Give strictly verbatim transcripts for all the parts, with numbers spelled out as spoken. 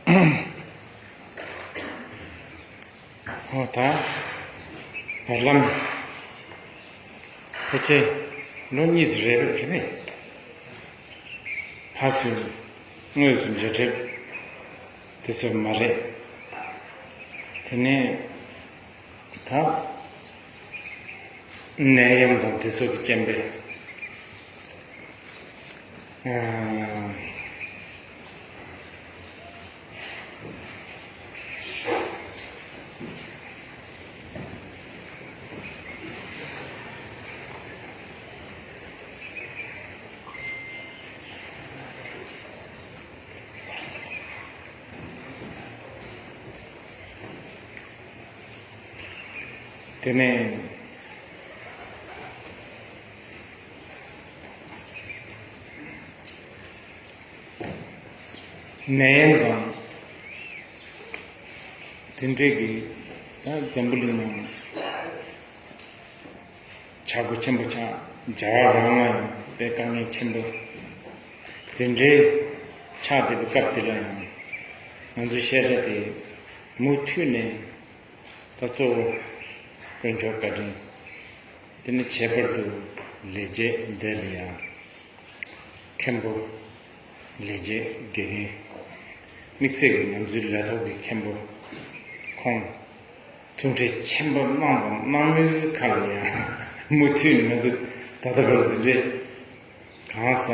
ཨོ་ད། བར་ལམ། ཕལ་ཆེར་ལོ་གཉིས་ཙམ་རེད་རེད་པས། ཕར་ཚུར་དངོས་སུ་མཇལ་འཕྲད་དེ་ཚོ་མ་རེད། དེ་ནས་ད། ནད་ཡམས་དང་དེ་ཚོ་གི་རྐྱེན་པས། ཨ། དེ་ནས་ནད་ཡམས་དང་དེ་འདྲས་ཀྱི་ད་འཛམ་བུ་གླིང་ནང་ཆག་སྒོ་ཆེན་པོ་ཆགས། རྒྱ་གར་རང་ལ་ཡང་དཔེ་དཀའ་ངལ་ཆེན་པོ་དེ་འདྲའི་ཆགས་བསྡད་པའི་སྐབས་དེ་ལ་ཡང་ང་ཚོའི་བཤད་གྲྭ་དེ་མུ་མཐུད་ནས། ད་གཙོ་བོ་དཀོན་མཆོག་བཀའ་དྲིན། དེ་ནི་ཁྱད་པར་དུ་ལས་བྱེད་འདི་ལ་ཡང་མཁན་པོ་ལས་བྱེད་དགེ་རྒན། དམིགས་བསལ་གྱི་ང་ཚོའི་ལས་ཐོག་གི་མཁན་པོ་ཁོང་ཐུགས་ཁྲལ་ཆེན་པོ་གནང་དང་གནང་མུས་ཁ་ལ་ཡང་མུ་མཐུད་ནས་ང་ཚོ་ད་ལྟ་བར་འདི་འདྲའི་གང་ཟག་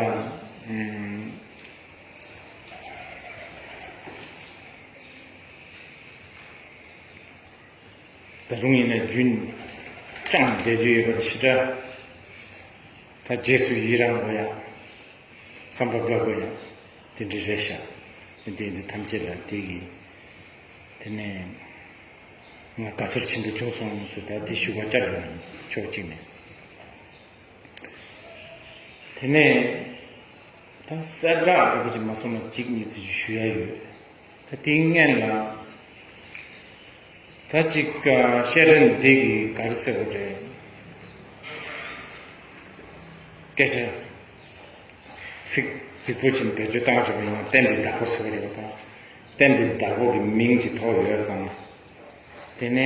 ད་རུང་ཡིན་ན་རྒྱུན་བསྐྱངས་བསྡད་རྒྱུ་ཡོད་པ་དེ་ཞེ་དྲག་ད་རྗེས་སུ་ཡི་རང་དགོས་ཡ། བསམ་པ་དགའ་དགོས་ཡ། དེ་འདྲ་རེད་ཤག་དེ་འདི་ཐམས་ཅད་ལ་དེ་གི་དེ་ནས་ང་དགའ་ཚོར་ཆེན་པོ་བྱུང་སོང་ཟེར། ད་དེ་ཞུ་བ་བསྐྱར་ཡོང་ཕྱོགས་གཅིག་ནས། དེ་ནས་ད་གསལ་བསྒྲགས་འདྲ་པོ་ཅིག་མ་སོང་ན་གཅིག་གཉིས་ཙམ་ཞིག་ཞུ་ཡ་ཡོད། ད་དེའི་སྔོན་ལ་ད་ཅིག་བཤད་གྲྭ་འདི་གི་ག་རེ་ཟེར་དགོས་རེད། སྐད་ཆ་ཚིག་རྫིག་པོ་ཅིག་བེད་སྤྱོད་བཏང་བྱས་པ་ཡིན་ན་བསྟན་པའི་བདག་པོ་ཟེར་བ་རེད་པ། བསྟན་པའི་བདག་པོ་གི་མིང་ཅིག་ཐོགས་ཡོད་ཙང་། དེ་ནས་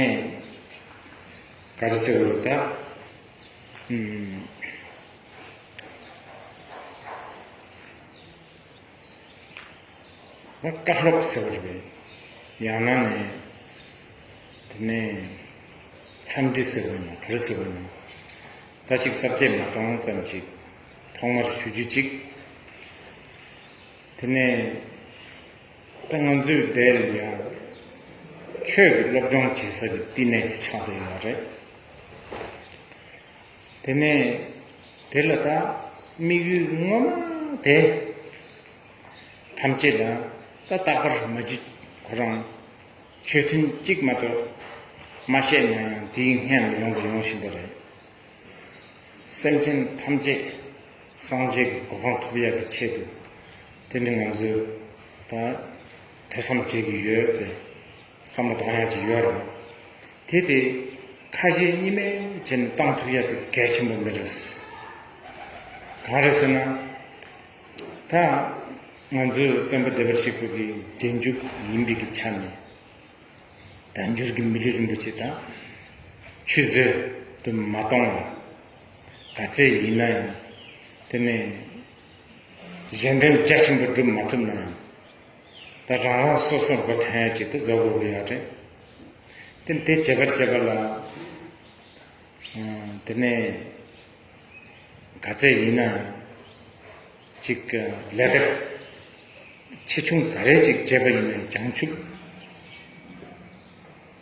ག་རེ་ཟེར་དགོས་རེད་ད། ཨུམ། བཀའ་སློབ་ཟེར་བ་རེད་པས། ཡང་ན་ནི་དེ་ནས་འཚམས་འདྲི་ཟེར་བ་ཡིན་ན་ག་རེ་ཟེར་བ་ཡིན་ན། ད་ཅིག་ས་བཅད་མ་གཏོང་ཙམ་ཅིག་ཐོག་མར་ཞུ་རྒྱུ་ཅིག་དེ་ནས་ད་ང་ཚོའི་འདིར་ཡང་ཆོས་ཀྱི་སློབ་སྦྱོང་བྱེད་ས་ཀྱི་བསྟི་གནས་ཤིག་ཆགས་བསྡད་ཡོད་རེད། དེ་ནས་དེ་ལ་ད་དམིགས་ཡུལ་ངོ་མ་དེ་ཐམས་ཅད་ལ་ད་རྟག་པར་མ་གཅིག་ཁོ་རང་ཆོས་མཐུན་གཅིག་མ་གཏོགས་མ་བཤད་ན་ཡང་དེའི་སྔོན་ལ་ཡོང་དང་ཡོང་བཞིན་པ་རེད། སེམས་ཅན་ཐམས་ཅད་སངས་རྒྱས་ཀྱི་གོ་འཕང་ཐོབ་ཡག་གི་ཆེད་དུ་དེ་ནི་ང་ཚོས་ད་ཐོས་བསམ་བྱེད་ཀྱི་ཡོད་ཟེར། བསམ་བློ་གཏོང་ཡག་ཅིག་ཡོད་རེད། དེ་དེ་ཁ་ཞེ་གཉིས་མེད་བྱས་ནས་བཏང་ཐུབ་ཡག་དེ་གལ་ཆེན་པོ་མི་རེད། གང་རེད་ཟེར་ན། ད་ང་ཚོའི་སྟོན་པ་བདེ་བར་གཤེགས་པ་གི་རྗེས་འཇུག་ཡིན་པའི་གི་ཆ་ནས་དལ་འབྱོར་གྱི་མི་ལུས་རིན་པོ་ཆེ་དང་ཆུད་ཟོས་དུ་མ་གཏོང་བ། ག་ཚད་ཡིན་ན་ཡང་དེ་ནས་གཞན་དོན་རྒྱ་ཆེན་པོ་སྒྲུབ་མ་ཐུབ་ན་ཡང་། ད་རང་རང་སོ་སོར་མགོ་ཐོན་ཡ་ཅིག་ཏུ་བཟོ་དགོས་ཀྱི་ཡོད་རེད། དེ་དེ་བྱེད་པར་བྱེད་པ་ལ། དེ་ནས་ག་ཚད་ཡིན་ན་ཅིག་ལས་ཀ་ཆེ་ཆུང་ག་རེ་ཅིག་བྱས་པ་ཡིན་ན་བྱང་ཆུབ་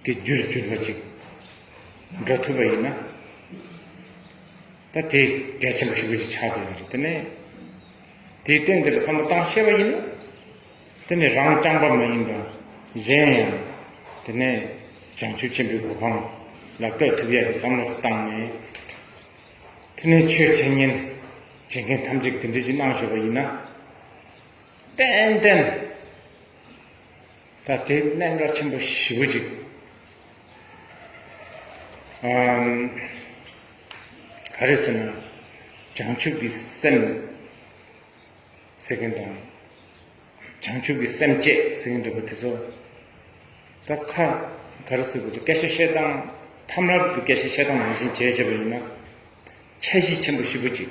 ཀྱི་རྒྱུར་གྱུར་པ་ཅིག་འགྲོ་ཐུབ་པ་ཡིན་ན། ད་དེ་གལ་ཆེན་པོ་ཞེ་པོ་ཅིག་ཆགས་བསྡད་ཡོད་རེད། དེ་ནས་དེའི་སྟེང་དེར་བསམ་བློ་བཏང་ཤེས་པ་ཡིན་ན། དེ་ནི་རང་རྐྱང་པ་མ་ཡིན་པ་གཞན་ཡང་དེ་ནས་བྱང་ཆུབ་ཆེན་པོའི་གོ་འཕང་ལ་བཀོད་ཐུབ་ཡག་གི་བསམ་བློ་བཏང་ནས། དེ་ནས་ཆོས་འཆད་ཉན་བྱེད་མཁན་ཐམས་ཅད་དེ་འདྲ་ཞིག་གནང་ཤོག་པ་ཡིན་ན། ཏན་ཏན་ད་དེ་གནད་འགག་ཆེན་པོ་ཞེ་པོ་ཅིག་ཨམ། ག་རེ་ཟེར་ན། བྱང་ཆུབ་ཀྱི་སེམས་ཟེར་མཁན་དང་། བྱང་ཆུབ་ཀྱི་སེམས་བསྐྱེད་ཟེར་མཁན་འདྲ་པོ་དེ་ཚོ། ད་ཁ་ག་རེ་ཟེར་དགོས་རེད། སྐད་ཆ་བཤད་སྟངས་ཐ་མལ་པའི་སྐད་ཆ་བཤད་སྟངས་ནང་བཞིན་བྱས་བྱས་པ་ཡིན་ན། འཆར་གཞི་ཆེན་པོ་ཞེ་པོ་ཅིག་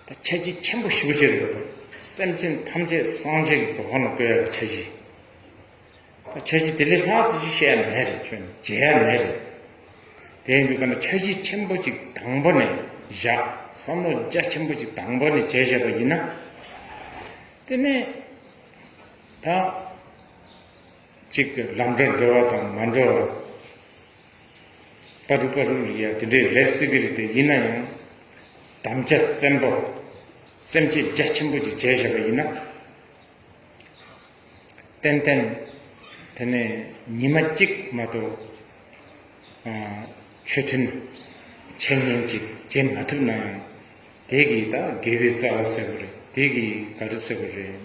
ད་འཆར་གཞི་ཆེན་པོ་ཞེ་པོ་ཅིག་རེད་པ། སེམས་ཅན་ཐམས་ཅད་སངས་རྒྱས་ཀྱི་གོ་འཕང་ལ་བཀོད་ཡག་གི་འཆར་གཞི། ད་འཆར་གཞི་དེ་ལས་ལྷག་ཙམ་ཅིག་བཤད་ཡ་མེད་རེད། ཁྱོད་བྱེད་ཡ་མེད་རེད། དེ་ཡིན་དུས་ག་ན་འཆར་གཞི་ཆེན་པོ་ཅིག་དང་པོ་ནས་བཞག་བསམ་བློ་རྒྱ་ཆེན་པོ་ཅིག་དང་པོ་ནས་བྱས་བཞག་པ་ཡིན་ན། དེ་ནས་ད་ཅིག་ལམ་འགྲོ་འགྲོ་བ་དང་མ་འགྲོ་བ། པ་རུ་པ་རུ་ཡ་དེ་འདྲའི་རེད་སྲིད་ཀྱི་རེད། དེ་ཡིན་ན་ཡང་དམ་བཅའ་བཙན་པོ། སེམས་བསྐྱེད་རྒྱ་ཆེན་པོ་ཅིག་བྱས་བཞག་པ་ཡིན་ན། ཏན་ཏན། དེ་ནས་ཉི་མ་གཅིག་མ་གཏོགས། ཨ། ཆོས་མཐུན་འཆད་ཉན་ཅིག་བྱེད་མ་ཐུབ་ན་ཡང་། དེ་གིས་ད་དགེ་བའི་རྩ་བ་ཟེར་བ་རེད། དེ་གིས་ག་རེ་ཟེར་བ་རེད།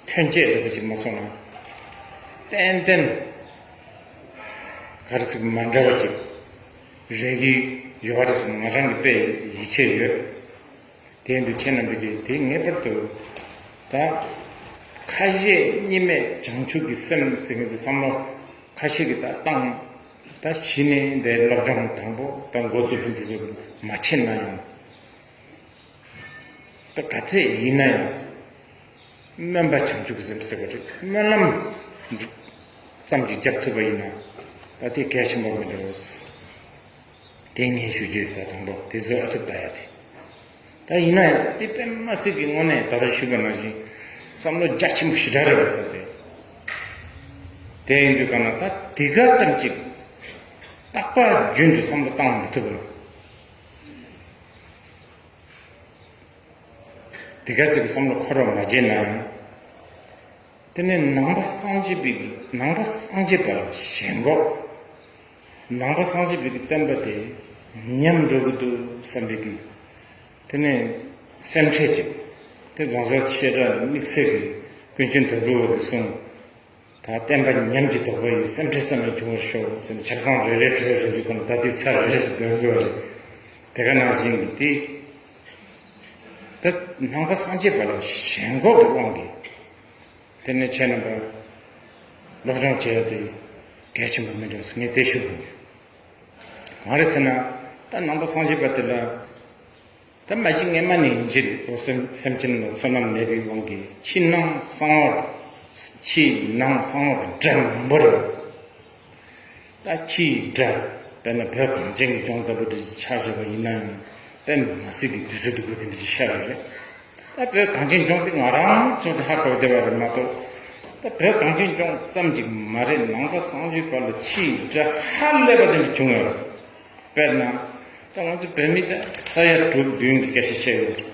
ཐོན་སྐྱེད་འདྲ་པོ་ཅིག་མ་སོང་ན། ཏན་ཏན་ག་རེ་ཟེར་མ་འདྲ་བ་ཅིག་རེག་གི་ཡོད་རེད་ཟེར་ན་ང་རང་གིས་དཔེ་ཡིད་ཆེས་ཡོད། དེ་ཡིན་དུས་ཁྱེད་རྣམ་པས་ཀྱིས་དེ་ངེས་པར་དུ། ད་ཁ་ཞེ་གཉིས་མེད་བྱང་ཆུབ་ཀྱི་སེམས་ཟེར་མཁན་དེ་བསམ་བློ་ཁ་ཤས་ཀྱིས་ད་བཏང་། ད་གཞི་ནས་འདིར་སློབ་སྦྱོང་དང་པོ་ད་འགོ་བཙུགས་ཕན་ཚུན་ཚོགས་མ་ཕྱིན་ན་ཡང་། ད་ག་ཚད་ཡིན་ན་ཡང་། སྨོན་པ་བྱང་ཆུབ་ཀྱི་སེམས་ཟེར་བ་རེད། སྨོན་ལམ་ཙམ་ཞིག་བརྒྱབ་ཐུབ་པ་ཡིན་ན། ད་དེ་གལ་ཆེན་པོ་མི་འདུག་དེ་ངས་ཞུ་རྒྱུ་ཡོད། ད་དང་པོ་དེ་ཚོ་ཨ་ཐུབ་ལྟ་ཡ་དེ། ད་ཡིན་ན་ཡང་དེ་དཔེ་མ་སྲིད་ཀྱི་དངོས་གནས་ད་ལྟ་ཞུས་པ་ནང་བཞིན་བསམ་བློ་རྒྱ་ཆེན་པོ་ཞེ་དྲག་རེད་པ། ད་དེ། དེ་ཡིན་དུས་ག་ན་ད་དེ་ག་ཙམ་ཅིག་རྟག་པར་རྒྱུན་དུ་བསམ་བློ་བཏང་མ་ཐུབ་པ། དེ་ག་ཅིག་གི་བསམ་བློ་འཁོར་བ་མ་བརྗེད་ན་ཡང་། དེ་ནས་ནང་པ་སངས་རྒྱས་པའི་ནང་པ་སངས་རྒྱས་པ་ལ་ཞེན་ཁོག་ནང་པ་སངས་རྒྱས་པའི་བསྟན་པ་དེ་ཉམས་འགྲོ་གི་འདུག་བསམ་པའི་གི། དེ་ནས་སེམས་ཁྲལ་ཅིག་དེ་རྫོང་སར་བཤད་གྲྭ་དམིགས་བསལ་གྱི་ཀུན་མཁྱེན་དོལ་པོ་གི་གསུང་། ད་བསྟན་པ་ཉམས་ཀྱི་དོགས་པ་ཡི་སེམས་ཁྲལ་ཙམ་ཡང་བྱུང་བར་ཤོག་ཟེར་ནས་ཆབ་གསང་རེ་རེ་གྲོལ་རེ་འདུག་ག་ན་ད་ལྟའི་ཚར་རེ་རེ་ཞིག་འདོན་དགོས་པ་རེད། དེ་ག་ནང་བཞིན་གྱི་དེ། ད་ནང་པ་སངས་རྒྱས་པ་ལ་ཞེན་ཁོག་གི་དབང་གིས། དེ་ནས་ཁྱེད་རྣམ་པ་སློབ་སྦྱོང་བྱས་ཏེ་གལ་ཆེན་པོ་མིན་འགྲོ་ཟེར་ངས་དེ་ཞུ་དགོས། གང་རེད་ཟེར་ན། ད་ནང་པ་སངས་རྒྱས་པ་དེ་ལ། ད་མ་གཞི་སྔས་མ་ནས་ཡིན་གྱི་རེད། འོ་སེམས་སེམས་ཅན་ལ་བསོད་ནམས་མེད་པའི་དབང་གིས་ཕྱི་ནང་གསང་བ། ཕྱི་ནང་གསང་བ་དགྲ་མང་པོ་རེད། ད་ཕྱིའི་དགྲ། དཔེར་ན་བོད་གངས་ཅན་གྱི་ལྗོངས་ལྟ་བུ་དེ་ཆགས་བཞག་པ་ཡིན་ན་ཡང་དཔེ་མ་སྲིད་ཀྱི་དུས་ཚོད་སྡུག་པོ་དེ་འདྲ་ཞིག་ཤར་བ་རེད། ད་བོད་གངས་ཅན་ལྗོངས་དེ་ང་རང་ཚོ་དེ་ཧ་གོ་བདེ་བ་རེད་མ་གཏོགས། ད་བོད་གངས་ཅན་ལྗོངས་ཙམ་ཅིག་མ་རེད། ནང་པ་སངས་རྒྱས་པ་ལ་ཕྱིའི་དགྲ་ཧ་ལས་པ་དེ་འདྲ་བྱུང་ཡོད་རེད། དཔེར་ན། ད་ང་ཚོ་བོད་མི་ད་ས་ཡ་དྲུག་བདུན་གྱི་སྐད་ཆ་བཤད་ཡོད་རེད།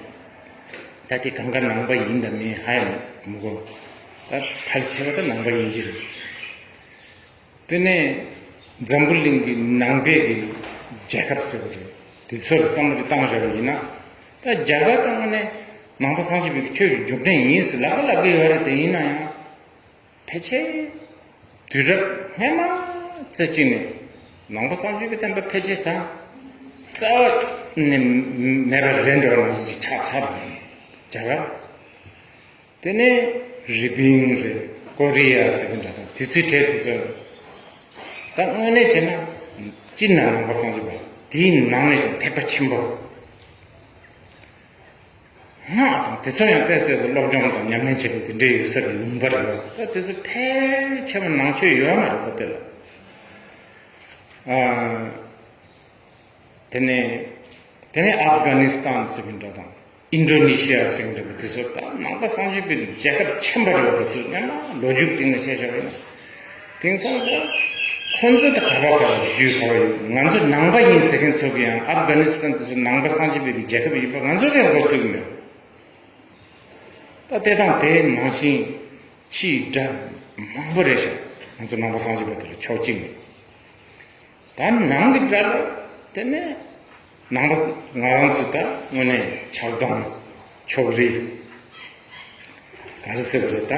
ད་དེ་གང་ག་ནང་པ་ཡིན་དང་མིན་ཧ་ཡང་མི་གོ་ད་ཕལ་ཆེ་བ་ད་ནང་པ་ཡིན་གྱི་རེད། དེ་ནས་འཛམ་བུ་གླིང་གི་ནང་པའི་གི་རྒྱལ་ཁབ་ཟེར་བ་རེད། དེ་ཚོ་ལ་བསམ་བློ་བཏང་བཞག་པ་ཡིན་ན། ད་རྒྱ་གར་དང་ནས་ནང་པ་སངས་རྒྱས་པའི་ཆོས་ཀྱི་རྒྱུགས་འབྲས་ཡིན་ཟེར་ལབ་ལབ་གི་ཡོད་རེད། དེ་ཡིན་ན་ཡང་ཕལ་ཆེར་དུས་རབས་སྔ་མ་ཙམ་ཅིག་ནས་ནང་པ་སངས་རྒྱས་པའི་བསྟན་པ་འཕེལ་རྒྱས་དང་རྩ་བ་ནས་མེད་པ་རེད་འགྲོ་བ་ནང་བཞིན་ཅིག་ཆགས་ཚར་རེད། རྒྱ་གར། དེ་ནས་རི་པིན་རེད། ཀོ་རི་ཡ་ཟེར་གི་འདྲ་དང་དེ་ཚོའི་གྲས་དེ་ཚོ་ད་དངོས་གནས་བྱས་ན་སྤྱིར་ན་ནང་པ་སངས་རྒྱས་པ་དེའི་ནང་ནས་ཀྱང་ཐེག་པ་ཆེན་པོ་སྔགས་དང་དེ་ཚོ་ཡང་ཏོག་ཙམ་སློབ་སྦྱོང་དང་ཉམས་ལེན་བྱེད་པའི་དེ་འདྲའི་ཡོད་ས་གི་ལུང་པ་རེད་པ། ད་དེ་ཚོ་ཕལ་ཆེ་བ་ནང་ཆོས་ཡོད་མ་རེད་པ་དེ་ལ། ཨ། དེ་ནས་དེ་ནས་ཨབ་གྷ་ནི་སི་ཐན་ཟེར་གི་འདྲ་དང་ཨིན་ཌོ་ནེ་ཤི་ཡ་ཟེར་གི་འདྲ་པོ་དེ་ཚོ་ད་ནང་པ་སངས་རྒྱས་པའི་རྒྱལ་ཁབ་ཆེན་པོ་རེད་པ། དེ་ཚོ་སྔོན་མ་ལོ་རྒྱུས་སྟེང་ནས་བཤད་བཞག་པ་ཡིན་ན། དེང་སང་ད་ཁོང་ཚོ་ད་ག་པ་ག་པ་རྒྱུས་ག་པ་ཡོད། ང་ཚོ་ནང་པ་ཡིན་ཟེར་མཁན་ཚོ་གི་ཡང་ཨབ་གྷ་ནི་སི་ཐན་དེ་ཚོ་ནང་པ་སངས་རྒྱས་པའི་རྒྱལ་ཁབ་ཡིན་པ་ང་ཚོ་གི་ཡང་མགོ་ཚོད་ཀྱི་མེད། ད་དེ་དང་དེ་ནང་བཞིན་ཕྱིའི་དགྲ་མང་པོ་རེད་ཤག་ང་ཚོ་ནང་པ་སངས་རྒྱས་པ་དེ་ལ་ཕྱོགས་གཅིག་ནས། ད་ནང་གི་དགྲ་ལ་དེ་ནས་ནང་པ་ང་རང་ཚོ་ད་དངོས་གནས་ཆགས་སྡང་ཕྱོགས་རིས་ག་རེ་ཟེར་བ་རེད་ད།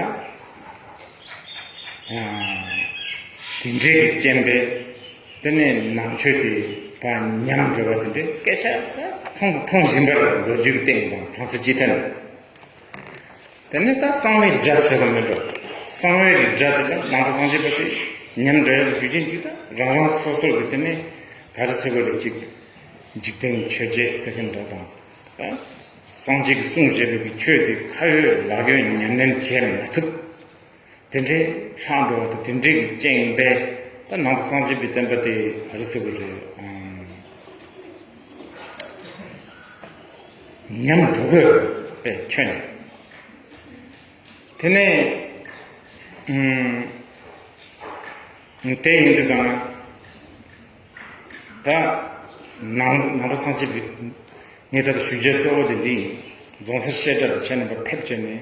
དེ་འདྲའི་གི་རྐྱེན་པས་དེ་ནས་ནང་ཆོས་དེ་ཕར་ཉམས་འགྲོ་བ་དེ་འདྲའི་སྐད་ཆ་ད་མཐོང་མཐོང་བཞིན་པ་རེད། ལོ་རྒྱུས་ཀྱི་སྟེང་དང་གང་ས་ཅི་ཐད་ནས། དེ་ནས་ད་གསང་བའི་སྒྲ་ཟེར་བ་མི་འགྲོ། གསང་བའི་གི་སྒྲ་དེ་ལ་ནང་པ་སངས་རྒྱས་པ་དེ་ཉམས་འགྲོ་ཡག་གི་རྒྱུ་རྐྱེན་གཅིག་ད་རང་རང་སོ་སོ་གི་དེ་ནས་ག་རེ་ཟེར་དགོས་རེད། གཅིག་འཇིག་རྟེན་ཆོས་བརྒྱད་ཟེར་མཁན་འདྲ་དང་། ད་སངས་རྒྱས་ཀྱིས་གསུངས་བཞག་པའི་གི་ཆོས་དེ་ཁ་ཡོད་ལག་ཡོད་ཉམས་ལེན་བྱེད་མ་ཐུབ། དེ་འདྲའི་ལྷག་འགྲོ་བ་དང་དེ་འདྲའི་གི་རྐྱེན་པས་ད་ནང་པ་སངས་རྒྱས་པའི་བསྟན་པ་དེ་ག་རེ་ཟེར་དགོས་རེད། ཨམ། ཉམས་འགྲོ་དགོས་པའི་ཁྱོན་ནས། དེ་ནས་ཨམ། དེ་ཡིན་དུས་གང་ན། ད་ནང་ནང་པ་སངས་རྒྱས་པའི་ངས་ད་ལྟ་ཞུ་བྱའི་གཙོ་བོ་དེ་འདི་ཡིན། རྫོང་སར་བཤད་གྲྭ་དང་ཁྱེད་རྣམ་པ་ཕེབས་བྱས་ནས་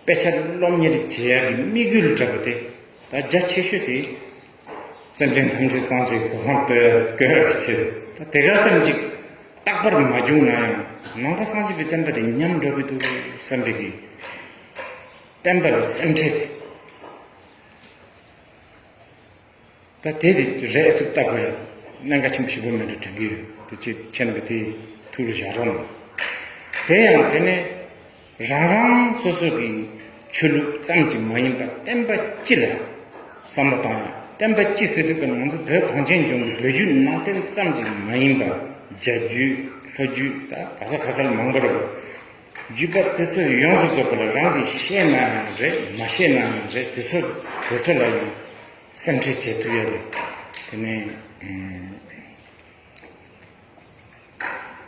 དཔེ་ཆ་སློབ་གཉེར་བྱེད་ཡག་གི་དམིགས་ཡུལ་འདྲ་པོ་དེ་ད་རྒྱ་ཆེ་ཤོས་དེ་སེམས་ཅན་ཐམས་ཅད་སངས་རྒྱས་གོ་འཕང་ཐོབ་ཡག་དགོས་ཡག་གི་ཆེད་དུ། ད་དེ་ག་ཙམ་ཅིག་རྟག་པར་མ་བྱུང་ན་ཡང་ནང་པ་སངས་རྒྱས་པའི་བསྟན་པ་དེ་ཉམས་འགྲོ་གི་འདུག་བསམ་པའི་གི་བསྟན་པ་ལ་སེམས་ཁྲལ་དེ། ད་དེ་དེ་རེད་ཐུབ་ལྟ་དགོས་ཡ་གནད་འགག་ཆེན་པོ་ཞིག་པོ་མེད་འགྲོ་དྲན་གྱི་ཡོད། དེ་ཅི་ཁྱེད་རྣམ་པས་དེ་ཐུགས་ལ་བཞག་རོགས་གནང་། དེ་ཡང་དེ་ནས་རང་རང་སོ་སོ་གི་ཆོས་ལུགས་ཙམ་གྱིས་མ་ཡིན་པར་བསྟན་པ་སྤྱི་ལ་བསམ་བློ་བཏང་ཡ། བསྟན་པ་སྤྱི་ཟེར་དུས་ཀྱང་ང་ཚོ་བོད་གངས་ཅན་ལྗོངས་ཀྱི་བོད་བརྒྱུད་ནང་བསྟན་ཙམ་གྱིས་མ་ཡིན་པར་རྒྱ་བརྒྱུད་ལྷོ་བརྒྱུད་ད་ག་ས་ག་སར་མང་པོ་རེད། བརྒྱུད་པ་དེ་ཚོ་ཡོངས་སུ་རྫོགས་པ་ལ་རང་གིས་ཤེས་ན་ཡང་རེད། མ་ཤེས་ན་ཡང་རེད། དེ་ཚོ་དེ་ཚོ་ལ་ཡང་སེམས་ཁྲལ་བྱེད་ཐུབ་ཡ་རེད། དེ་ནས་ཨུམ།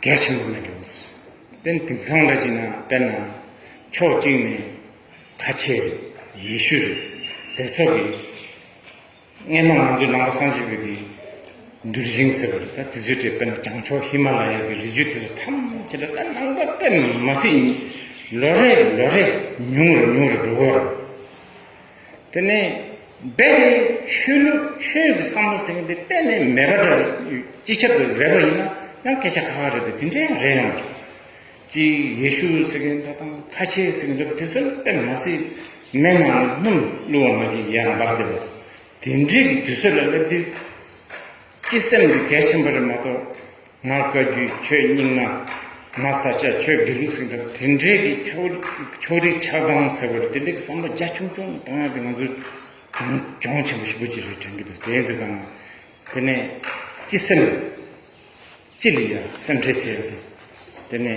གལ་ཆེན་པོ་མེད་འགྲོ། དེ་དེང་སང་འདྲ་བྱས་ན་དཔེར་ན་ཕྱོགས་གཅིག་ནས་ཁ་ཆེ་རེད། ཡེ་ཤུ་རེད། དེ་ཚོ་གི་སྔན་མ་ང་ཚོའི་ནང་པ་སངས་རྒྱས་པའི་གི་འདུལ་ཞིང་ཟེར་བ་རེད། ད་དེ་ཚོའི་གྲས་དཔེར་ན་བྱང་ཕྱོགས་ཧི་མ་ལ་ཡ་གི་རི་རྒྱུད་དེ་ཚོ་ཐམས་ཅད་ལ་ད་ནང་པ་དཔེ་མ་སྲིད་ལོ་རེ་ལོ་རེ་ཉུང་རུ་ཉུང་རུ་འགྲོ་གི་ཡོད་རེད། དེ་ནས་རྦད་དེ་ཆོས་ལུགས་ཆོས་ཀྱི་བསམ་བློ་ཟེར་མཁན་དེ་གཏན་ནས་མེད་པ་འདྲ། སྤྱི་ཁྱབ་ཏུ་རེད་པ་ཡིན་ན་ཡང་སྐད་ཆ་ཁ་ཁ་རེད་དེ། དེ་འདྲའི་རེད་ཡང་། ཅིག་ཡེ་ཤུ་ཟེར་མཁན་འདྲ་དང་ཁ་ཆེ་ཟེར་མཁན་འདྲ་དེ་ཚོ་དཔེ་མ་སྲིད་མེད་ན་སྣུམ་བླུགས་པ་ནང་བཞིན་ཡར་འབར་བསྡད་པ། དེ་འདྲའི་གི་དུས་ཚོད་ལ་སླེབས་དུས་སྤྱི་སེམས་འདི་གལ་ཆེན་པོ་རེད་མ་གཏོགས། ང་བཀའ་བརྒྱུད། ཁྱོད་རྙིང་མ། ང་ས་སྐྱ། ཁྱོད་དགེ་ལུགས་ཟེར་འདྲ་དེ་འདྲའི་གི་ཕྱོགས་ཕྱོགས་རིས་ཆགས་སྡང་ཟེར་བ་རེད། དེ་འདྲའི་གི་བསམ་བློ་རྒྱ་ཆུང་ཆུང་བཏང་ཡ་དེ་ང་ཚོ་གྱོང་གྱོང་ཆེན་པོ་ཞེ་པོ་ཅིག་རེད་དྲན་གྱི་འདུག་དེ་ཡིན་དུས་ཀྱང་དེ་ནས་སྤྱི་སེམས་སྤྱི་ལ་ཡ་སེམས་ཁྲལ་བྱས་ཏེ་དེ་ནས་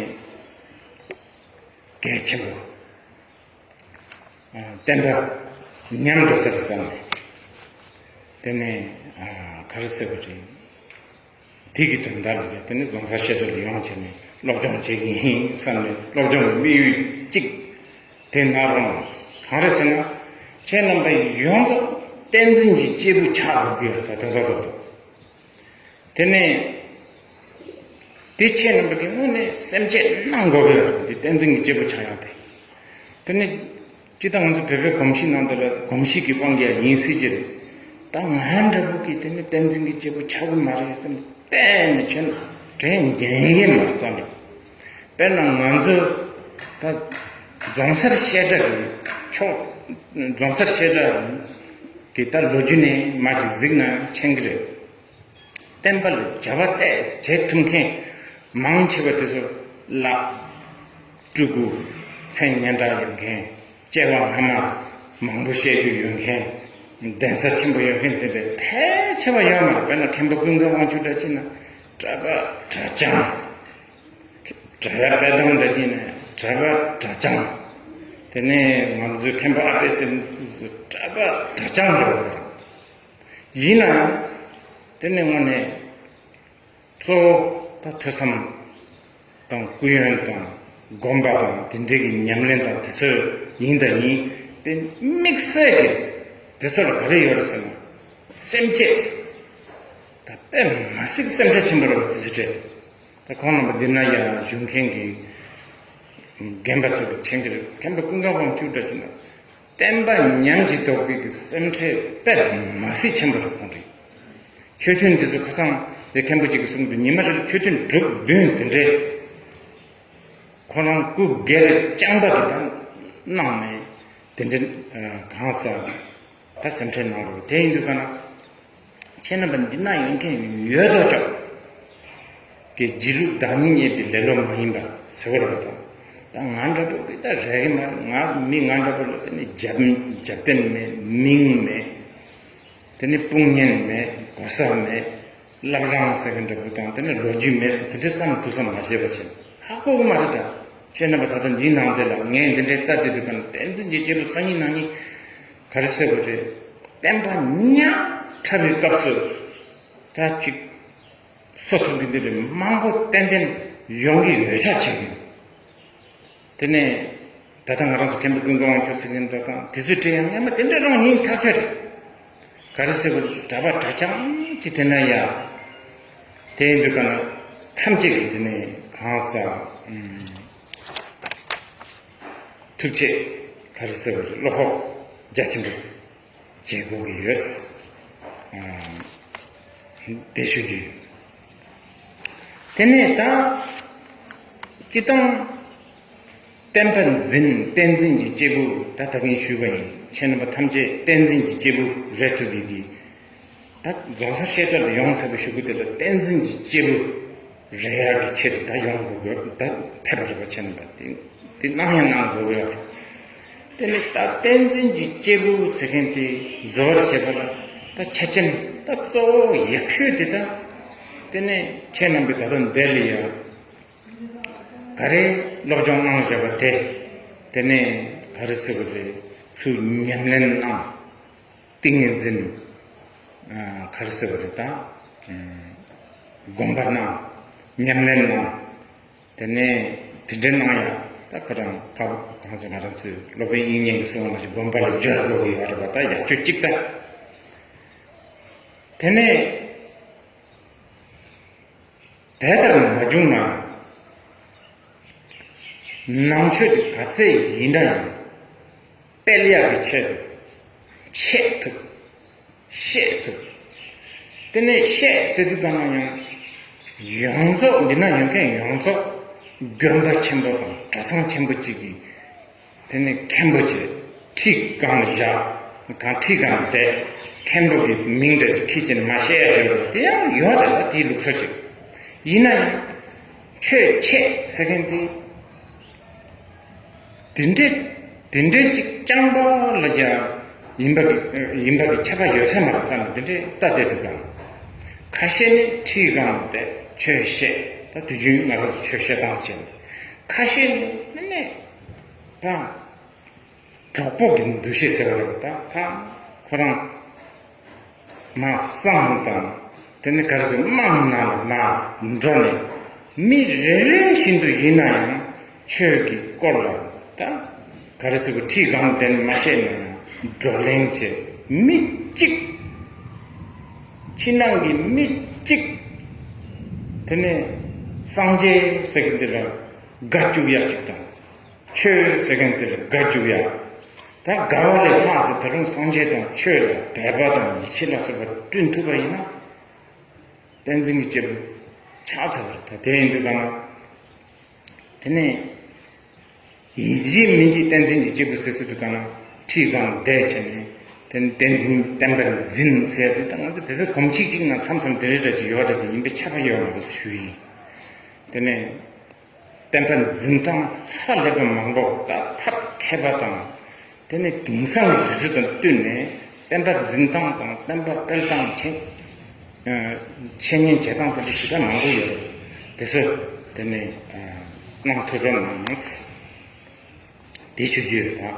གལ་ཆེན་པོ། བསྟན་པ་ཉམས་འགྲོ་ས་རེད་བསམ་ནས། དེ་ནས་ག་རེ་ཟེར་བ་རེད། དེ་གི་དོན་དག་ལ་དེ་ནས་རྫོང་སར་བཤད་གྲྭ་ལ་ཡོང་བྱས་ནས་སློབ་སྦྱོང་བྱེད་ཀྱི་ཡིན་བསམ་ནས་སློབ་སྦྱོང་གི་དམིགས་ཡུལ་གཅིག་དེ་ནང་རང་གང་རེད་ཟེར་ན། ཁྱེད་རྣམ་པ་ཡོངས་རྫོགས་བསྟན་འཛིན་གྱི་སྐྱེས་བུ་ཆགས་དགོས་ཀྱི་ཡོད་རེད། ད་དོན་དག་ཏོག་ཏོག་དེ་ནས་དེ་ཁྱེད་རྣམ་པ་གི་དངོས་གནས་སེམས་བསྐྱེད་གནང་དགོས་ཀྱི་ཡོད་རེད། འདི་བསྟན་འཛིན་གྱི་སྐྱེས་བུ་ཆགས་ཡག་དེ། དེ་ནས་སྤྱིར་བཏང་ང་ཚོ་བོད་པའི་གོམས་གཤིས་ནང་དུ་ལ་གོམས་གཤིས་ཀྱི་དབང་གིས་ཡིན་སྲིད་ཀྱི་རེད། ད་ང་འདྲ་པོ་གིས་དེ་ནས་བསྟན་འཛིན་གྱི་སྐྱེས་བུ་ཆགས་ཀྱི་མ་རེད་བསམ་གཏན་ནས་ཁྱོད་དྲན་འགན་གྱི་མ་རྩ་འགྲིག་དཔེར་ན་ང་ཚོ་ད་རྫོང་སར་བཤད་གྲྭ་གི་ཕྱོགས། རྫོང་སར་བཤད་གྲྭ་གི་ད་ལོ་རྒྱུས་ནས་མ་ཅིག་གཟིགས་ན་མཁྱེན་གྱི་རེད། བསྟན་པ་ལ་བྱ་བ་ཏོག་ཙམ་བྱེད་ཐུབ་མཁན་མང་ཆེ་བ་དེ་ཚོ་ལགས། སྤྲུལ་སྐུ་མཚན་སྙན་གྲགས་ཡོད་མཁན། སྐྱེ་བ་སྔ་མ་མང་པོ་བཤད་རྒྱུ་ཡོད་མཁན། གདན་ས་ཆེན་པོ་ཡོད་མཁན་དེ་འདྲ་ཕལ་ཆེ་བ་ཡོད་མ་རེད། དཔེར་ན་མཁན་པོ་ཀུན་དགའ་དབང་ཕྱུག་འདྲ་བྱས་ན་གྲྭ་པ་གྲྭ་རྐྱང་། གྲྭ་ཡ་དཔལ་ལྡན་འདྲ་བྱས་ན་གྲྭ་པ་གྲྭ་རྐྱང་། དེ་ནས་ང་ཚོའི་མཁན་པོ་ཨ་པད་ཟེར་མཁན་ཚོ་གྲྭ་པ་གྲྭ་རྐྱང་རེད་པ། ཡིན་ནའང་དེ་ནས་དངོས་གནས་གཙོ་བོ་ད་ཐོས་བསམ་དང་སྐུ་ཡོན་དང་སྒོམ་པ་དང་དེ་འདྲའི་གི་ཉམས་ལེན་དང་དེ་ཚོ་ཡིན་དང་ཡིན། དེ་དམིགས་བསལ་གྱི་དེ་ཚོ་ལ་ག་རེ་ཡོད་རེད་ཟེར་ན། སེམས་བསྐྱེད་ད་དཔེ་མ་སྲིད་སེམས་ཁྲལ་ཆེན་པོ་རེད་པ། དེ་ཚོ་སྤྲད་ད་ཁོང་རྣམ་པ་འདི་ན་ཡང་བཞུགས་མཁན་གྱི་རྒན་པ་ཚོ་གི་མཁྱེན་གྱི་རེད། མཁན་པོ་ཀུན་དགའ་དབང་ཕྱུག་འདྲ་ཞིག་ན། བསྟན་པ་ཉམས་ཀྱི་དོགས་པའི་གི་སེམས་ཁྲལ་དཔེ་མ་སྲིད་ཆེན་པོ་རེད་ཁོང་རེད། ཆོས་ཐུན་འདི་ཚོ་ཁ་སང་དེ་མཁན་པོ་གཅིག་གིས་གསུངས་འདུག་ཉི་མ་རེ་ལ་ཆོས་ཐུན་དྲུག་བདུན་དེ་འདྲས་ཁོ་རང་སྐུ་སྒེར་རྐྱང་པ་གི་ད་གནང་ནས་དེ་འདྲས་གང་ཟག་ད་སེམས་ཁྲལ་གནང་རོགས། དེ་ཡིན་དུས་ག་ན་ཁྱེད་རྣམ་པ་འདི་ན་ཡོད་མཁན་ཡོད་དོ་ཅོག་གི་སྒྱིད་ལུག་བདག་ཉིད་རྙེད་པའི་ལེ་ལོ་མ་ཡིན་པ་ཟེར་བ་རེད་དང་། ད་ ད་ང་འདྲ་པོ་གི་ད་རེག་གི་མ་རེད། ང་མི་ང་འདྲ་པོ་ལ་དེ་ནི་རྒྱབ་རྒྱབ་རྟེན་མེད། མིང་མེད། དེ་ནི་དཔུང་གཉེན་མེད། གོ་ས་མེད། བླ་བྲང་ཟེར་མཁན་འདྲ་པོ་དང་དེ་ནི་ལོ་རྒྱུས་མེད་ཟེར་དེ་འདྲའི་བསམ་ཐུབ་བསམ་མ་བྱས་པ་བྱས། ཧ་གོ་གི་མ་རེད། ད་ཁྱེད་རྣམ་པ་ད་ལྟ་འདིའི་ནང་དེ་ལ་ངས་འདི་འདྲའི་ལྟ་དེ་དུས་ག་ནས་བསྟན་འཛིན་གྱི་སྐྱེས་བུ་སང་ཉིན་གནངས་ཉིན་ག་རེ་ཟེར་དགོས་རེད། བསྟན་པ་ཉག་ཕྲ་བའི་སྐབས་སུ་ད་ཅིག་གསོ་ཐུབ་ཀྱི་འདི་རེད། མང་པོ་ཏན་ཏན་ཡོང་གི་ཡོད་ཆ་བྱེད་ཀྱི་ཡོད། དེ་ནས་ད་ལྟ་ང་རང་ཚོ་མཁན་པོ་ཀུན་དགའ་དབང་ཕྱུག་ཟེར་མཁན་འདྲ་དང་དེ་ཚོའི་གྲས་ཡང་སྔོན་མ་དེ་འདྲ་རང་ཡིན་ཐག་ཆོད་རེད། ག་རེ་ཟེར་དགོས་རེད། གྲྭ་པ་གྲྭ་རྐྱང་ཅིག་དེ་ན་ཡ། དེ་ཡིན་དུས་ག་ན་ཐམས་ཅད་ཀྱིས་དེ་ནས་གང་ཟག་ཐུགས་རྗེ་ག་རེ་ཟེར་དགོས་རེད། བློ་ཁོག་རྒྱ་ཆེན་པོ་བྱེད་དགོས་ཀྱི་ཡོད། དེ་ཞུ་རྒྱུ་ཡོད། དེ་ནས་ད་སྤྱི་བཏང་བསྟན་པ་འཛིན། བསྟན་འཛིན་གྱི་སྐྱེས་བུ། ད་ད་གིན་ཞུས་པ་ཡིན། ཁྱེད་རྣམ་པ་ཐམས་ཅད་བསྟན་འཛིན་གྱི་སྐྱེས་བུ་རེད་ཐུབ་པའི་གི། ད་རྫོང་སར་བཤད་གྲྭ་ལ་ཡོང་ཚར་བའི་གཞུག་གུ་དེ་ལ་བསྟན་འཛིན་གྱི་སྐྱེས་བུ་རེད་ཡག་གི་ཆེད་དུ་ད་ཡོང་དགོས་དགོས། ད་ཕེབས་པ་རེད་པ། ཁྱེད་རྣམ་པ་དེ་དེ་གནང་ཡང་གནང་དགོས་ཡོད། དེ་ནི་ད་བསྟན་འཛིན་གྱི་སྐྱེས་བུ་ཟེར་མཁན་དེ་བཟོ་བར་བྱེད་པ་ལ་ད་ཆ་རྐྱེན་ད་གཙོ་བོ་ཡག་ཤོས་དེ་ད། དེ་ནས་ཁྱེད་རྣམ་པས་ད་ལྟ་འདི་ལ་ཡ་ག་རེ་སློབ་སྦྱོང་གནང་བཞག་པ་དེ། དེ་ནས་ག་རེ་ཟེར་དགོས་རེད། ཚུར་ཉམས་ལེན་གནང་། ཏིང་ངེ་འཛིན། ཨ། ག་རེ་ཟེར་བ་རེད་ད། ཨ། སྒོམ་པ་གནང་། ཉམས་ལེན་གནང་། དེ་ནས་དེ་འདྲའི་གནང་ཡ། ད་ཁོ་རང་ཕ་གང་ཟེར། ང་རང་ཚོའི་སློབ་དཔོན་དབྱིག་གཉེན་གྱིས་གསུངས་པ་ནང་བཞིན་སྒོམ་པ་ལ་སྦྱོར་དགོས་ཀྱི་ཡོད་རེད་པ། ད་ཡག་ཤོས་གཅིག་ད། དེ་ནས། དེ་ལྟར་མ་བྱུང་ན། ནང་ཆོས་དེ་ག་ཚད་ཡིན་འདྲ་ཡང་སྤེལ་ཡག་གི་ཆེད་དུ་འཆད་ཐུབ། བཤད་ཐུབ། དེ་ནས་བཤད་ཟེར་དུས་ག་ན་ཡང་ཡོངས་རྫོགས། འདི་ན་ཡོད་མཁན་ཡོངས་རྫོགས་དགོན་པ་ཆེན་པོ་དང་གྲྭ་ཚང་ཆེན་པོ་གཅིག་གི། དེ་ནས་མཁན་པོ་བྱས། ཁྲི་སྒང་བཞག་གང་ཁྲི་སྒང་བསྡད། མཁན་པོ་གི་མིང་འདྲ་ཞིག་ཁྱི་ཅན་མ་བཤད་ཡ་ཡོད་རེད། དེ་ཡང་ཡོད་རེད། ད་དེའི་ལུགས་སྲོལ་ཅིག་ཡིན་ན་ཡང་ཆོས་འཆད་ཟེར་མཁན་དེ་དེ་འདྲའི་དེ་འདྲའི་ཅིག་རྐྱང་པ་ལ་ཡ་ཡིན་པ་གི་ཡིན་པ་གི་ཁྱབ་པ་ཡོད་ས་མ་རེད་བསམ་ནས་དེ་འདྲའི་ལྟ་བསྡད་འདུག་ག། ཁ་ཤས་ནི་ཁྲི་སྒང་བསྡད་ཆོས་བཤད། ད་དུས་རྒྱུན་ང་རང་ཚོ་ཆོས་བཤད་སྟངས་བྱས་ནས། ཁ་ཤས་ནི་ནི་ནི་ད། གྲོགས་པོ་གི་འདུ་ཤེས་ཟེར་བ་རེད་པ། ད་ཕ་ཁོ་རང་མ་བསམ་དང་། དེ་ནི་ག་རེ་ཟེར། དམངས་ནང་ལ་འགྲོ་ནས་མི་རེ་རེ་བཞིན་དུ་ཡིན་ན་ཡང་ཆོས་ཀྱི་སྐོར་ལ་ད་ག་རེ་ཟེར་དགོས། ཁྲི་སྒང་དེ་ནས་མ་བཤད་ན་ཡང་བགྲོ་གླེང་བྱས། མི་གཅིག་ཕྱི་ནང་གི་མི་གཅིག་དེ་ནས་སངས་རྒྱས་ཟེར་གི་འདི་ལ་དགའ་བཅུག་ཡག་ཅིག་དང་། ཆོས་ཟེར་མཁན་དེར་དགའ་བཅུག་ཡ། ད་དགའ་བ་ལས་ལྷག་ཙམ་ད་རུང་སངས་རྒྱས་དང་ཆོས་ལ་དད་པ་དང་ཡིད་ཆེས་ལ་སོགས་པ་བསྐྲུན་ཐུབ་པ་ཡིན་ན། བསྟན་འཛིན་གྱི་སྐྱེས་བུ་ཆགས་ཚར་བ་རེད། ད་དེ་ཡིན་དུས་ག་ན། དེ་ནས་ཡིན་གཅིག་མིན་གཅིག་བསྟན་འཛིན་གྱི་སྐྱེས་བུ་ཟེར་ཟེར་དུས་ག་ན། ཁྲི་སྒང་བསྡད་བྱས་ནས་དེ་ནས་བསྟན་འཛིན་བསྟན་པ་འཛིན་ཟེར་དེ། ད་ང་ཚོ་བོད་པའི་གོམས་གཤིས་ཅིག་ན་མཚམས་མཚམས་དེ་རེ་འདྲ་ཅིག་ཡོད་རེད། དེ་ཡིན་པའི་ཁྱབ་པ་ཡོད་མ་རེད་ཞུ་ཡིན། དེ་ནས། བསྟན་པ་འཛིན་སྟངས་ཧ་ལས་པ་མང་པོ་ད་ཐབས་མཁས་པ་དང་། དེ་ནས་དེང་སང་གི་དུས་ཚོད་དང་བསྟུན་ནས་བསྟན་པ་འཛིན་སྟངས་དང་བསྟན་པ་སྤེལ་སྟངས། འཆད་ཨ་འཆད་ཉན་བྱེད་སྟངས་དེ་འདྲ་ཞེ་དྲག་མང་པོ་ཡོད་རེད། དེ་ཚོ་དེ་ནས་ཨ་གནང་ཐུབ་རོགས་གནང་། དེ་ཞུ་རྒྱུ་ཡོད་ད།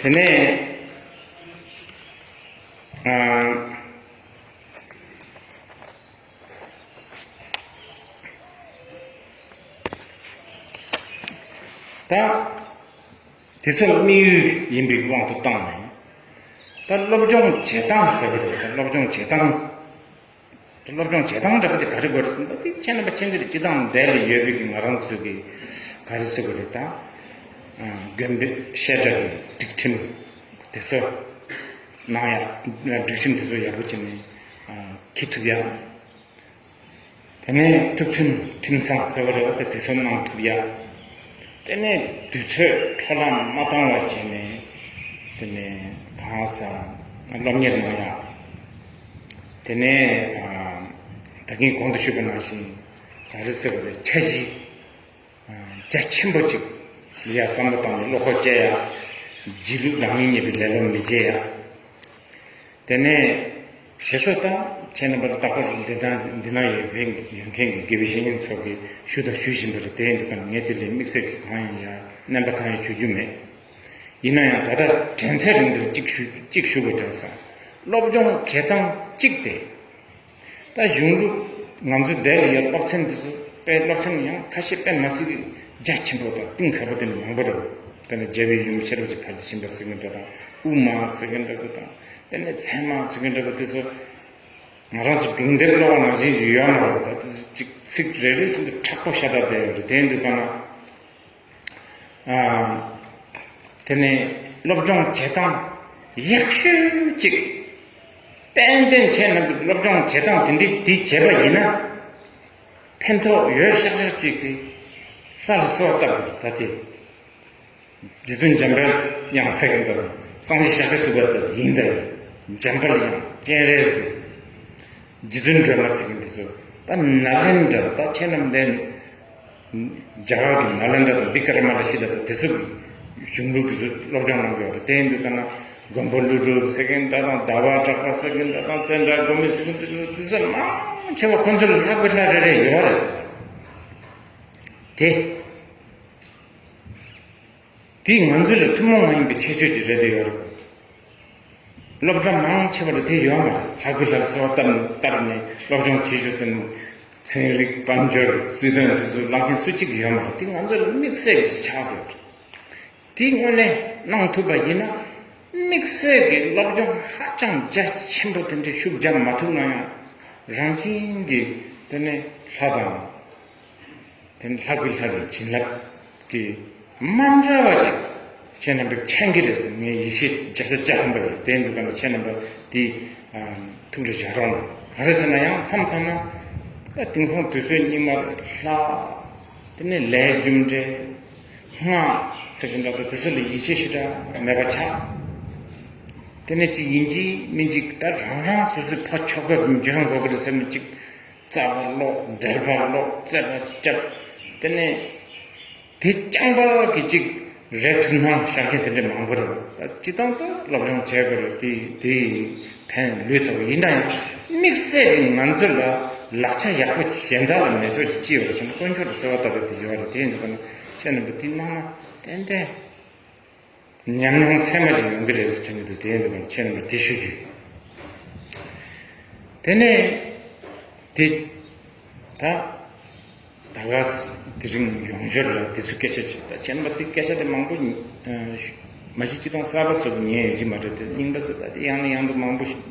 དེ་ནས་ཨ། ད། དེ་ཚོ་དམིགས་ཡུལ་ཡིན་པའི་དབང་དུ་བཏང་ནས། ད་སློབ་སྦྱོང་བྱེད་སྟངས་ཟེར་བ་རེད། ད་སློབ་སྦྱོང་བྱེད་སྟངས། ད་སློབ་སྦྱོང་བྱེད་སྟངས་འདྲ་པོ་དེ་ག་རེ་དགོས་རེད་ཟེར་ན། ད་དེ་ཁྱེད་རྣམ་པ་མཁྱེན་གྱི་རེད། སྤྱི་བཏང་འདི་ལ་ཡོད་པའི་གི་ང་རང་ཚོ་གི་ག་རེ་ཟེར་དགོས་རེད་ད། དགོན་པའི་བཤད་གྲྭ་གི་སྒྲིག་ཁྲིམས་དེ་ཚོ་གནང་ཡ། སྒྲིག་ཁྲིམས་དེ་ཚོ་ཡག་པོ་བྱས་ནས་འཁྱེར་ཐུབ་ཡ། དེ་ནས་ཐུགས་མཐུན་ཁྲིམས་གཙང་ཟེར་བ་རེད་པ། དེ་དེ་ཚོ་གནང་ཐུབ་ཡ། དེ་ནས་དུས་ཚོད་འཕྲོ་བརླག་མ་བཏང་བ་བྱས་ནས། དེ་ནས་གང་ཟག་སློབ་གཉེར་གནང་ཡ། དེ་ནས་ཨ་ད་གིན་གོང་དུ་ཞུས་པ་ནང་བཞིན་ག་རེ་ཟེར་བ་རེད། འཆར་གཞི་རྒྱ་ཆེན་པོ་ཅིག་ ཡ་བསམ་བློ་བཏང་ནས་བློ་ཁོག་བསྐྱེད་ཡ། སྒྱིད་ལུག་རང་ཉིད་རྙེད་པའི་ལེ་ལོ་མི་བྱེད་ཡ། དེ་ནས་དེ་ཚོ་ད་ཁྱེད་རྣམ་པར་རྟག་པར་འདི་ན་འདི་ན་ཡོད་མཁན་ཡོད་མཁན་གྱི་དགེ་བའི་བཤེས་གཉེན་ཚོ་གིས་ཞུ་དང་ཞུ་བཞིན་པ་རེད། དེ་ཡིན་དུས་ཀ་ངས་དེ་ལས་དམིགས་བསལ་གྱི་གང་ཡང་ཡ་རྣམ་པ་གང་ཡང་ཞུ་རྒྱུ་མེད། ཡིན་ན་ཡང་ད་ལྟ་དྲན་ཚད་རིང་དུ་གཅིག་ཞུ་གཅིག་ཞུ་དགོས་དྲན་སོང་། སློབ་སྦྱོང་བྱེད་སྟངས་གཅིག་དེ། ད་གཞུང་ལུགས་ང་ཚོའི་འདས་ལ་ཡ་སློབ་ཚན་འདི་ཚོ་དཔེ་སློབ་ཚན་ཡང་ཁ་ཤས་དཔེ་མ་སྲིད་རྒྱ་ཆེན་པོ་དང་གཏིང་ཟབ་པོ་དེ་འདྲ་མང་པོ་འདུག་དཔེར་ན་རྒྱལ་བའི་ཡུམ་ཤེས་རབ་ཀྱི་ཕ་རོལ་ཏུ་ཕྱིན་པ་ཟེར་མཁན་འདྲ་དང་དབུ་མ་ཟེར་མཁན་འདྲ་པོ་དང་དེ་ནས་ཚད་མ་ཟེར་མཁན་འདྲ་པོ་དེ་ཚོ་ང་རང་ཚོ་སྒྲུང་དེབ་ཀློག་པ་ནང་བཞིན་ཞིག་ཡོད་མ་རེད། ད་དེ་ཚོ་གཅིག་ཚིག་རེ་རེ་བཞིན་དུ་མཁྲེགས་པོ་ཤ་སྟག་བསྡད་ཡོད་རེད། དེ་ཡིན་དུས་གང་ན། ཨ། དེ་ནས་སློབ་སྦྱོང་བྱེད་སྟངས་ཡག་ཤོས་གཅིག་ཏན་ཏན་ཁྱེད་རྣམས་ཀྱིས་སློབ་སྦྱོང་བྱེད་སྟངས་དེ་འདྲའི་འདི་བྱས་པ་ཡིན་ན། ཕན་ཐོགས་ཡོད་ཤག་ཤག་ཅིག་གིས་ལྷ་ལ་གསོལ་བ་བཏབ་དགོས། ད་དེ། རྗེ་བཙུན་འཇམ་དཔལ་དབྱངས་ཟེར་གྱི་འདུག་སངས་རྒྱས་ཤཱཀྱ་ཐུབ་པ་དེ་ཡིན་ད་ཡིན། འཇམ་དཔལ་དབྱངས་སྤྱན་རས་གཟིགས། རྗེ་བཙུན་སྒྲོལ་མ་ཟེར་གྱི་འདི་ཚོ་ད་ནཱ་ལེནྡྲ། ད་ཁྱེད་རྣམས་འདི་རྒྱ་གར་གྱི་ནཱ་ལེནྡྲ་དང་བི་ཀ་ར་མ་ལ་ཤི་ལ་དང་དེ་ཚོ་གི་གཞུང་ལུགས་དེ་ཚོ་སློབ་སྦྱོང་གནང་གི་ཡོད་རེད། དེ་ཡིན་དུས་ཀ་ན་མགོན་པོ་ཀླུ་སྒྲུབ་ཟེར་གྱི་འདྲ་དང་ཟླ་བ་གྲགས་པ་ཟེར་གྱི་འདྲ་དང་ཙནྡྲ་གོ་མི་ཟེར་གྱི་འདྲ་དེ་ཚོ་མང་ཆེ་བ་ཁོ་ཚོ་ལ་ལྷག་པའི་ལྷ་རེ་རེ་ཡོད་རེད། དེ་ཚོ་དེ། དེས་ང་ཚོ་ལ་ཐུན་མོང་མ་ཡིན་པའི་ཁྱད་ཆོས་ཅིག་རེད་དེ་ཡོད་རེད། སློབ་གྲྭ་མང་ཆེ་བ་ལ་དེ་ཡོད་མ་རེད། ལྷག་པའི་ལྷར་གསོལ་བ་བཏབ་བཏབ་ནས་སློབ་སྦྱོང་བྱེད་ཤོག་ཟེར་ནས་ཚན་རིག་དཔལ་འབྱོར་སྲིད་དོན་དེ་ཚོ་བསླབ་མཁན་སུ་གཅིག་ཡོད་མ་རེད། དེ་ང་ཚོ་ལ་དམིགས་བསལ་གྱི་ཆགས་ཡོད་རེད། དེ་དངོས་གནས་གནང་ཐུབ་པ་ཡིན་ན་དམིགས་བསལ་གྱི་སློབ་སྦྱོང་ཧ་ཅང་རྒྱ་ཆེན་པོ་དེ་འདྲའི་ཤུགས་རྒྱག་མ་ཐུབ་ན་ཡང་རང་བཞིན་གྱིས་དེ་ནས་ལྷ་དང་། དེ་ནི་ལྷ་བུའི་ལྷ་ཡི་བྱིན་རླབས་ཀྱི་མ་འདྲ་བ་ཅིག་ཁྱེད་རྣམ་པས་མཁྱེན་གྱི་རེད་ཟེར། ངས་ཡིད་ཆེས་བརྒྱ་ཆ་བརྒྱ་ཐམ་པ་ཡོད། དེ་འདུག་ག་ན་ཁྱེད་རྣམ་པ་དེ་ཐུགས་ལ་བཞག་རོགས་གནང་། ག་རེ་ཟེར་ན་ཡང་མཚམས་མཚམས་ན་ད་དེང་སང་དུས་ཚོད་སྙིགས་མ་རེད། ལྷ་དེ་ནི་ལས་རྒྱུ་འབྲས་སྔགས་ཟེར་གྱི་འདྲ་པོ་དེ་ཚོ་ལ་ཡིད་ཆེས་ཞེ་དྲག་མེད་པ་ཆགས། དེ་ནས་ཅིག་ཡིན་གཅིག་མིན་གཅིག་ད་རང་རང་སོ་སོའི་ཕ་ཆོས་སྐབས་འཇོན་དགོས་ཀྱི་རེད་ཟེར་ནས་ཅིག་རྩ་བ་ཀློག་འགྲེལ་པ་ཀློག་རྩོད་པ་རྐྱབ། དེ་ནས་དེ་རྐྱང་པ་གི་ཅིག་རེད་ཐུབ་སྣང་བཞག་མཁན་དེ་འདྲ་མང་པོ་རེད། ད་སྤྱི་བཏང་དུ་སློབ་སྦྱོང་བྱས་པ་རེད། དེ་དེ་ཕན་ལུས་ཐོག་ཡིན་ན་ཡང་དམིགས་བསལ་གྱི་ང་ཚོ་ལ་ལག་ཆ་ཡག་པོ་གཞན་དག་ལ་མེད་ཕྱོགས་ཀྱི་ཅི་ཡོད་རེད་ཟེར་ན་དཀོན་མཆོག་ཏུ་གསོལ་བ་བཏབ་པའི་དེ་ཡོད་རེད། དེ་ཡིན་དུས་ཁྱེད་རྣམ་པ་དེ་གནང་ན་ཏན་ཏན། ཉམས་མྱོང་ཚད་མ་ཅིག་ཡོང་གི་རེད་ཟེར་དྲན་གྱི་འདུག་དེ་ཡིན་དུས་ཁྱེད་རྣམ་པར་དེ་ཞུ་རྒྱུ། དེ་ནས་དེ་ད་ད་ག་དེ་རིང་ཡོང་ཞོར་ལ་དེ་ཚོ་སྐད་ཆ་ཅིག་ད་ཁྱེད་རྣམ་པ་དེ་སྐད་ཆ་དེ་མང་པོ་མ་གཞི་སྤྱི་བཏང་གསར་པ་ཚོ་གིས་ཉན་ཡོད་ཀྱི་མ་རེད། དེ་རྙིང་པ་ཚོ་ད་དེ་ཡང་ནས་ཡང་དུ་མང་པོ་ཞིག་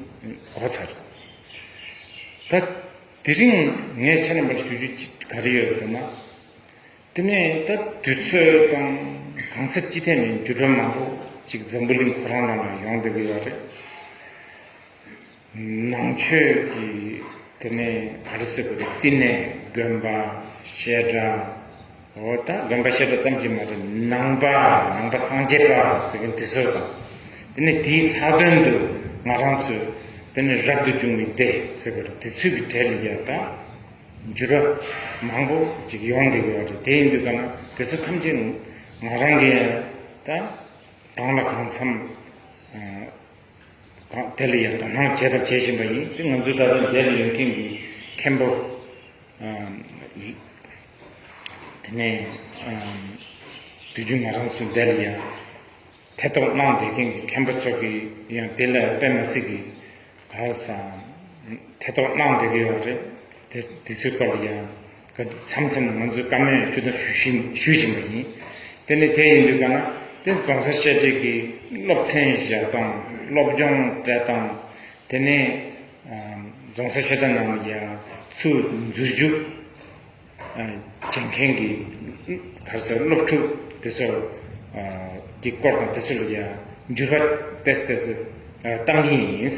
གོ་ཚར། ད་དེ་རིང་ངས་ཁྱེད་རྣམ་པར་ཞུ་རྒྱུ་ཅིག་ག་རེ་ཡོད་ཟེར་ན། དེ་ནས་ད་དུས་ཚོད་དང་གང་ས་ཅི་ཐད་ནས་འགྱུར་བ་མང་པོ་ཅིག་འཛམ་བུ་གླིང་ཁོ་རང་ནང་ལ་ཡོང་བསྡད་ཀྱི་ཡོད་རེད། ནང་ཆོས་ཀྱི་དེ་ནས་ག་རེ་ཟེར་དགོས་རེད། བསྟི་གནས་དགོན་པ་བཤད་གྲྭ། འོ་ད་དགོན་པ་བཤད་གྲྭ་ཙམ་གྱིས་མ་རེད། ནང་པ་ནང་པ་སངས་རྒྱས་པ་ཟེར་མཁན་དེ་ཚོ་དང་། དེ་ནས་དེའི་ལྷག་དོན་དུ་ང་རང་ཚོས་དེ་ནས་རབ་ཏུ་བྱུང་བའི་སྡེ་ཟེར་དགོས་རེད། དེ་ཚོའི་གི་གྲས་ལ་ཡ་ད། འགྱུར་བ་མང་པོ་ཅིག་ཡོང་བསྡད་ཡོད་རེད། དེ་ཡིན་དུས་ག་ན་དེ་ཚོ་ཐམས་ཅད་ང་རང་གིས་ད་གང་ལ་གང་འཚམ་གང་དེ་ལ་ཡང་དོ་སྣང་བྱས་དང་བྱེད་བཞིན་པ་ཡིན། དེ་ང་ཚོ་ད་ལྟ་འདིར་ཡོད་མཁན་གྱི་མཁན་པོ་དེ་ནས་དུས་རྒྱུན་ང་རང་ཚོ་འདིར་ཡང་ཐེ་གཏོགས་གནང་བསྡད་མཁན་གྱི་མཁན་པོ་ཚོ་གིས་ཡང་དེ་ལ་དཔེ་མ་སྲིད་ཀྱི་ག་རེ་ཟེར། ཐེ་གཏོགས་གནང་བསྡད་ཀྱི་ཡོད་རེད། དེ་དེ་ཚོའི་སྐོར་ལ་ཡང་མཚམས་མཚམས་ང་ཚོས་བཀའ་མོལ་ཞུ་དང་ཞུ་བཞིན་ཞུ་བཞིན་པ་ཡིན། དེ་ནི་དེ་ཡིན་དུས་ག་ན་དེ་རྫོང་སར་བཤད་གྲྭའི་གི་སློབ་ཚན་བཞག་སྟངས། སློབ་སྦྱོང་སྤྲད་སྟངས། དེ་ནས་རྫོང་སར་བཤད་གྲྭ་ནང་ལ་ཡང་ཚུར་འཛུལ་རྒྱུ་བྱེད་མཁན་གྱི་ག་རེ་ཟེར། སློབ་ཕྲུག་དེ་ཚོ་གི་སྐོར་དང་དེ་ཚོ་ལ་ཡང་འགྱུར་བ་ཏོག་ཙམ་ཏོག་ཙམ་བཏང་གི་ཡིན།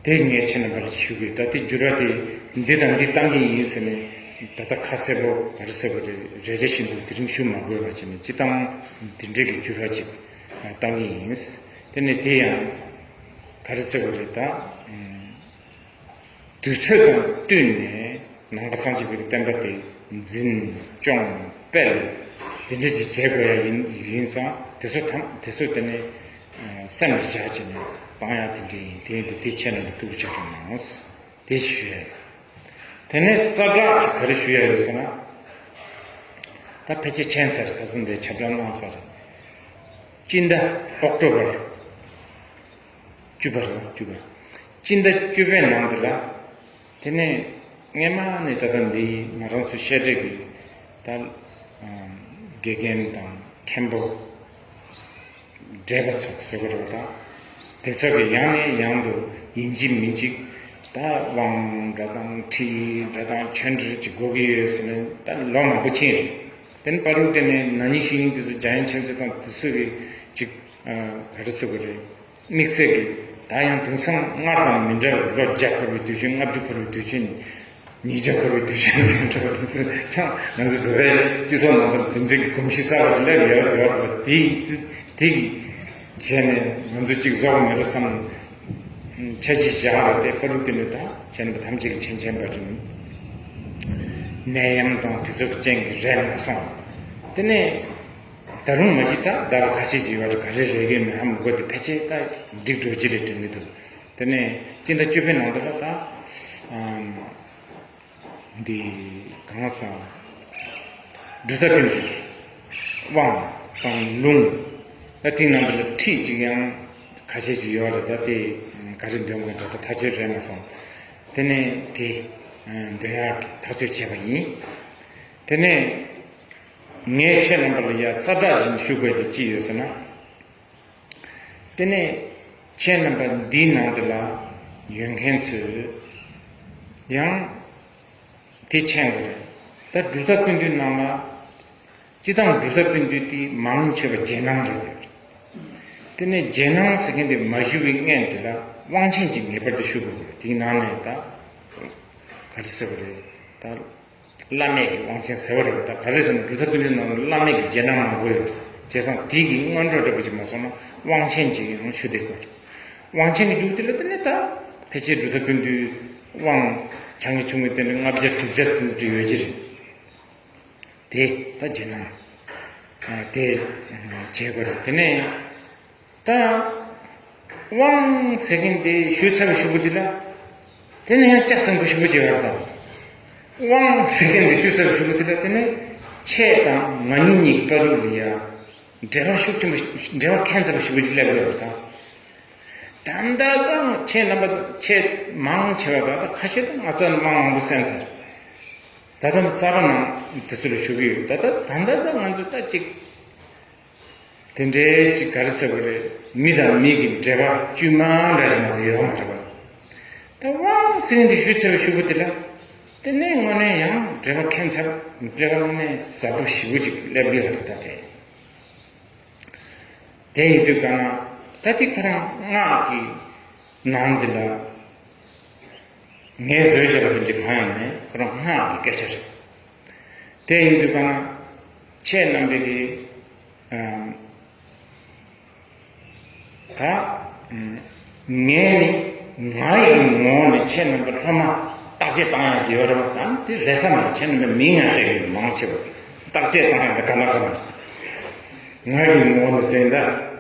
དེ་ངས་ཁྱེད་རྣམ་པ་ལ་ཞུ་གི་ཡོད། ད་དེ་འགྱུར་བ་དེ་འདི་དང་འདི་བཏང་གི་ཡིན་ཟེར་ནས་ད་ལྟ་ཁ་གསལ་པོ་ག་རེ་ཟེར་དགོས་རེད། རེ་རེ་བཞིན་དུ་དེ་རིང་ཞུ་མ་དགོས་པ་བྱས་ནས་སྤྱི་བཏང་འདི་འདྲའི་གི་འགྱུར་བ་ཅིག་བཏང་གི་ཡིན། དེ་ནས་དེ་ཡང་ག་རེ་ཟེར་དགོས་རེད། ད་དུས་ཚོད་དང་བསྟུན་ནས་ནང་པ་སངས་རྒྱས་པའི་བསྟན་པ་དེ་འཛིན་སྐྱོང་སྤེལ་ དེ་འདྲ་ཅིག་བྱེད་དགོས་ཡ་ཡིན་ཡིན་ཙང་དེ་ཚོ་ཐམས་དེ་ཚོ་དེ་ནས་སེམས་ལ་བཞག་བྱས་ནས་བཏང་ཡ་དེ་འདྲ་ཡིན། དེ་ཡིན་དུས་དེ་ཁྱེད་རྣམ་པས་ཐུགས་ཆ་ཚང་གནང་། དེ་ཞུ་ཡ་ཡིན། དེ་ནས་གསལ་བསྒྲགས་ཀྱི་ག་རེ་ཞུ་ཡ་ཡོད་ཟེར་ན། ད་ཕལ་ཆེར་མཁྱེན་ཚར། ཁ་སང་དེ་ཁྱབ་བསྒྲགས་གནང་ཚར། སྤྱི་ཟླ་ཨོག་ཊོ་བར་བཅུ་པ་རེད་བ། བཅུ་པ། སྤྱི་ཟླ་བཅུ་པའི་ནང་དུ་ལ། དེ་ནས་སྔས་མ་ནས་ད་ལྟ་འདི་ང་རང་ཚོ་བཤད་གྲྭ་གི་ད་དགེ་རྒན་དང་མཁན་པོ། བགྲེས་པ་ཚོ་ཟེར་དགོས་རེད་པ། ད་དེ་ཚོ་གི་ཡང་ནས་ཡང་དུ་ཡིན་གཅིག་མིན་གཅིག་ད་དབང་འདྲ་དང་ཁྲིད་འདྲ་དང་ཆོས་འབྲེལ་གྱི་དགོས་ཀྱི་ཡོད་ཟེར་ནས་ད་ལོ་མང་པོ་ཕྱིན་རེད། དེ་ནས་བར་དུ་དེ་ནས་ན་ནིང་ཤིང་ཡིན་དེ་ཚོ་འཇམ་དབྱངས་མཁྱེན་བརྩེ་དང་དེ་ཚོ་གི་ཅིག་ག་རེ་ཟེར་དགོས་རེད། དམིགས་བསལ་གྱི་ད་ཡང་དེང་སང་སྔར་དང་མི་འདྲ་བའི་ལོ་བརྒྱ་འཁོར་བའི་དུས་ཆེན། ལྔ་བཅུ་འཁོར་བའི་དུས་ཆེན། ཉིས་བརྒྱ་འཁོར་བའི་དུས་ཆེན་ཟེར་འགྲོ་བ་དེ་ཚོ་ཀྱང་ང་ཚོ་བོད་པའི་སྤྱི་ཚོགས་ནང་དུ་དེ་འདྲའི་གི་གོམས་གཤིས་གསར་བ་ཞིག་སླེབས་ཡོད་ཡོད་རེད་པ། དེ་དེ་གི་བྱས་ནས་ང་ཚོ་གཅིག་བཟོ་དགོས་མེད་འགྲོ་བསམ། འཆར་གཞི་བཞག་རེད་དེ། བར་དུ་དེ་ནས་ད་ཁྱེད་རྣམ་པ་ཐམས་ཅད་ཀྱི་མཁྱེན་མཁྱེན་པ་དྲན། ནད་ཡམས་དང་དེ་ཚོ་གི་རྐྱེན་གྱིས་རེད་མ་སོང་། དེ་ནས་ད་རུང་མ་གཞི་ད་ཟླ་བ་ཁ་ཤས་ཅིག་ཡོད་རེད། ག་རེ་རེད་གི་མེད་ཧ་མི་གོ། དེ་ཕལ་ཆེར་ད་འགྲིག་འགྲོ་གི་རེད་དྲན་གི་འདུག་དེ་ནས་སྤྱི་ཟླ་བཅུ་པའི་ནང་དུ་ལ་ད་ཨམ་འདི་གང་ཟག་སྒྲུབ་ཐབས་ཀུན་གྱི་དབང་དང་ལུང་། ད་དེའི་ནང་དུ་ལ་ཁྲིད་ཅིག་ཡང་ཁ་ཤས་ཅིག་ཡོད་རེད། ད་དེ་ག་རེ་འདོན་དགོས་འདྲ་ད་ཐག་ཆོད་རེད་མ་སོང་། དེ་ནས་དེ་འདོན་ཡག་གི་ཐག་གཅོད་བྱས་པ་ཡིན། དེ་ནས་ངས་ཁྱེད་རྣམ་པ་ལ་ཡ་གསལ་བསྒྲགས་ཤིག་ཞུ་དགོས་དེ་ཅི་ཡོད་ཟེར་ན། དེ་ནས་ཁྱེད་རྣམ་པ་འདིའི་ནང་དུ་ལ་ཡོད་མཁན་ཚོས་ཡང་དེ་མཁྱེན་དགོས་རེད། ད་སྒྲུབ་ཐབས་ཀུན་བཏུས་ནང་ལ་སྤྱི་བཏང་སྒྲུབ་ཐབས་ཀུན་བཏུས་དེ་མང་ཆེ་བ་རྗེས་གནང་རེད། དེ་ནས་རྗེས་གནང་ཟེར་མཁན་དེ་མ་ཞུ་བའི་སྔོན་དེ་ལ་དབང་ཆེན་གྱིས་ངེས་པར་དུ་ཞུ་དགོས་རེད། དེའི་ནང་ནས་ད་ག་རེ་ཟེར་དགོས་རེད། ད་བླ་མེད་ཀྱི་དབང་ཆེན་ཟེར་བ་རེད། ད་ག་རེ་ཟེར་ན་སྒྲུབ་ཐབས་ཀུན་བཏུས་ནང་ལ་བླ་མེད་ཀྱི་རྗེས་གནང་མང་པོ་ཡོད། བྱས་ཙང་དེ་གི་སྔོན་འགྲོ་འདྲ་པོ་ཅིག་མ་སོང་ན་དབང་ཆེན་གྱིས་ཡང་ཞུ་བདེ་དགོས། དབང་ཆེན་གྱི་རྒྱུ་དེ་ལ་དེ་ནས་ད་ཕལ་ཆེར་སྒྲུབ་ཐབས་ཀུན་བཏུས་དབང་བྱང་གི་ཆུང་ངུའི་སྟེང་ནས་ལྔ་བརྒྱ་དྲུག་བརྒྱ་ཙམ་ཅིག་ཡོད་ཀྱི་རེད། དེ་ད་རྗེས་གནང་། ཨ་དེ་བྱེད་དགོས་རེད། དེ་ནས་ད་དབང་ཟེར་མཁན་དེ་ཞུས་ཚར་བའི་གཞུག་གུ་དེ་ལ་དེ་ནས་ཡང་ལྕགས་ཟམ་པ་ཞུ་དགོས་ཀྱི་ཡོད་རེད་དམ། དབང་ཟེར་མཁན་དེ་ཞུས་ཚར་བའི་གཞུག་གུ་དེ་ལ་དེ་ནས་ཁྱེད་དང་ང་གཉིས་གཉིས་བར་དུ་ལ་ཡ་འབྲེལ་བ་ཤུགས་ཆེན་པོ་འབྲེལ་བ་ཁྱད་མཚར་པོ་ཞེ་པོ་ཅིག་སླེབས་ཡོད་རེད་དམ། ད་ལྟ་ད་ཁྱེད་རྣམ་པ་ཁྱེད་མང་ཆེ་བ་ད་ལྟ་ཁ་ཤས་ད་ང་རྩ་ནས་དབང་མང་པོ་གསན་ཚར། ད་ལྟ་གསར་པ་རྣམས་དེ་ཚོ་ལ་ཞུ་གི་ཡོད། ད་ལྟ་ད་ལྟ་ད་ང་ཚོ་ད་ཅིག་དེ་འདྲའི་ཅིག་ག་རེ་ཟེར་དགོས་རེད། མི་དང་མི་གི་འབྲེལ་བ་དཀྱུས་མ་འདྲ་ཞིག་མ་གཏོགས་ཡོད་མ་རེད་པ། ད་དབང་ཟེར་མཁན་དེ་ཞུས་ཚར་བའི་གཞུག་གུ་དེ་ལ་དེ་ནས་དངོས་གནས་ཡང་འབྲེལ་བ་ཁྱད་མཚར། འབྲེལ་བ་དངོས་གནས་ཟབ་པོ་ཞེ་པོ་ཅིག་སླེབས་ཀྱི་ཡོད་རེད་ད་དེ། དེ་ཡིན་དུས་ག་ན་ད་དེ་ཁོ་རང་སྔགས་ཀྱི་ནང་འདི་ལ་ངས་བཟོས་བཞག་པ་དེ་འདྲ་གང་ཡང་མེད། ཁོ་རང་སྔགས་ཀྱི་སྐད་ཆ་རེད། དེ་ཡིན་དུས་ག་ན་ཁྱེད་རྣམ་པས་ཀྱི་ཨམ་ད་ངས་ནི་ང་ཡི་ངོ་བོ་ནས་ཁྱེད་རྣམ་པ་སློབ་མ་བརྟག་དཔྱད་བཏང་ཡག་ཅིག་ཡོད་རེད་པ། ད་དེ་རེད་ས་མ་རེད། ཁྱེད་རྣམ་པའི་མིང་ཡང་བཤད་ཀྱི་མང་ཆེ་བ་བརྟག་དཔྱད་བཏང་ཡག་དེ་ག་ན་ག་ན་ང་ཡི་ངོ་བོ་ནས་ཟེར་ད།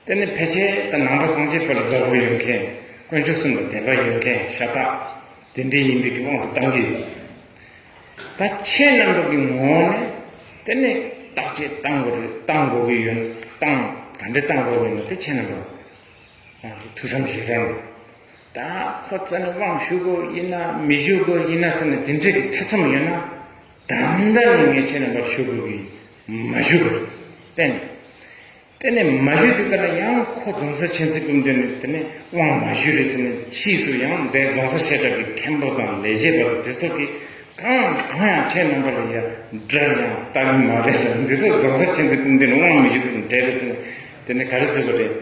དེ་ནི་ཕལ་ཆེར་ད་ནང་པ་སངས་རྒྱས་པ་ལ་དགའ་པོ་ཡོད་མཁན། དཀོན་མཆོག་གསུམ་ལ་དད་པ་ཡོད་མཁན། ཤ་སྟག་དེ་འདྲའི་ཡིན་པའི་དབང་དུ་བཏང་གི་ཡོད། ད་ཁྱེད་རྣམ་པ་གི་ངོ་བོ་ནས་དེ་ནི་བརྟག་དཔྱད་བཏང་དགོས་རེད། བཏང་དགོས་ཀྱི་ཡོད། བཏང་ག་འདྲ་བཏང་དགོས་ཀྱི་ཡོད་ན་དེ་ཁྱེད་རྣམ་པ་ཐུགས་བསམ་བཞེས་རན། ད་ཁོ་རྩ་ནས་དབང་ཞུ་དགོས་ཡིན་ན་མི་ཞུ་དགོས་ཡིན་ན་ཟེར་ནས་དེ་འདྲའི་གི་ཐེ་ཚོམ་ཡོད་ན་ད་ལྟ་ནས་ངས་ཁྱེད་རྣམ་པར་ཞུ་དགོས་ཀྱི་མ་ཞུ་དགོས་གཏན་ནས། དེ་ནས་མ་ཞུས་དུས་ཀ་ལ་ཡང་ཁོ་རྫོང་སར་མཁྱེན་བརྩེ་སྐུ་མདུན་ནས་དེ་ནས་དབང་མ་ཞུས་རེད་ཟེར་ནས་ཕྱིས་སུ་ཡང་འདས་རྫོང་སར་བཤད་གྲྭ་གི་མཁན་པོ་དང་ལས་བྱེད་པ་དང་དེ་ཚོ་གིས་གང་གང་ཡང་ཁྱེད་རྣམ་པ་ལ་ཡ་འདྲ་ཡང་ལྟ་གི་མ་རེད་ལ། འདི་ཚོ་རྫོང་སར་མཁྱེན་བརྩེ་སྐུ་མདུན་ནས་དབང་མི་ཞུས་པ་དང་འབྲེལ་རེད་ཟེར་ནས་དེ་ནས་ག་རེ་ཟེར་དགོས་རེད།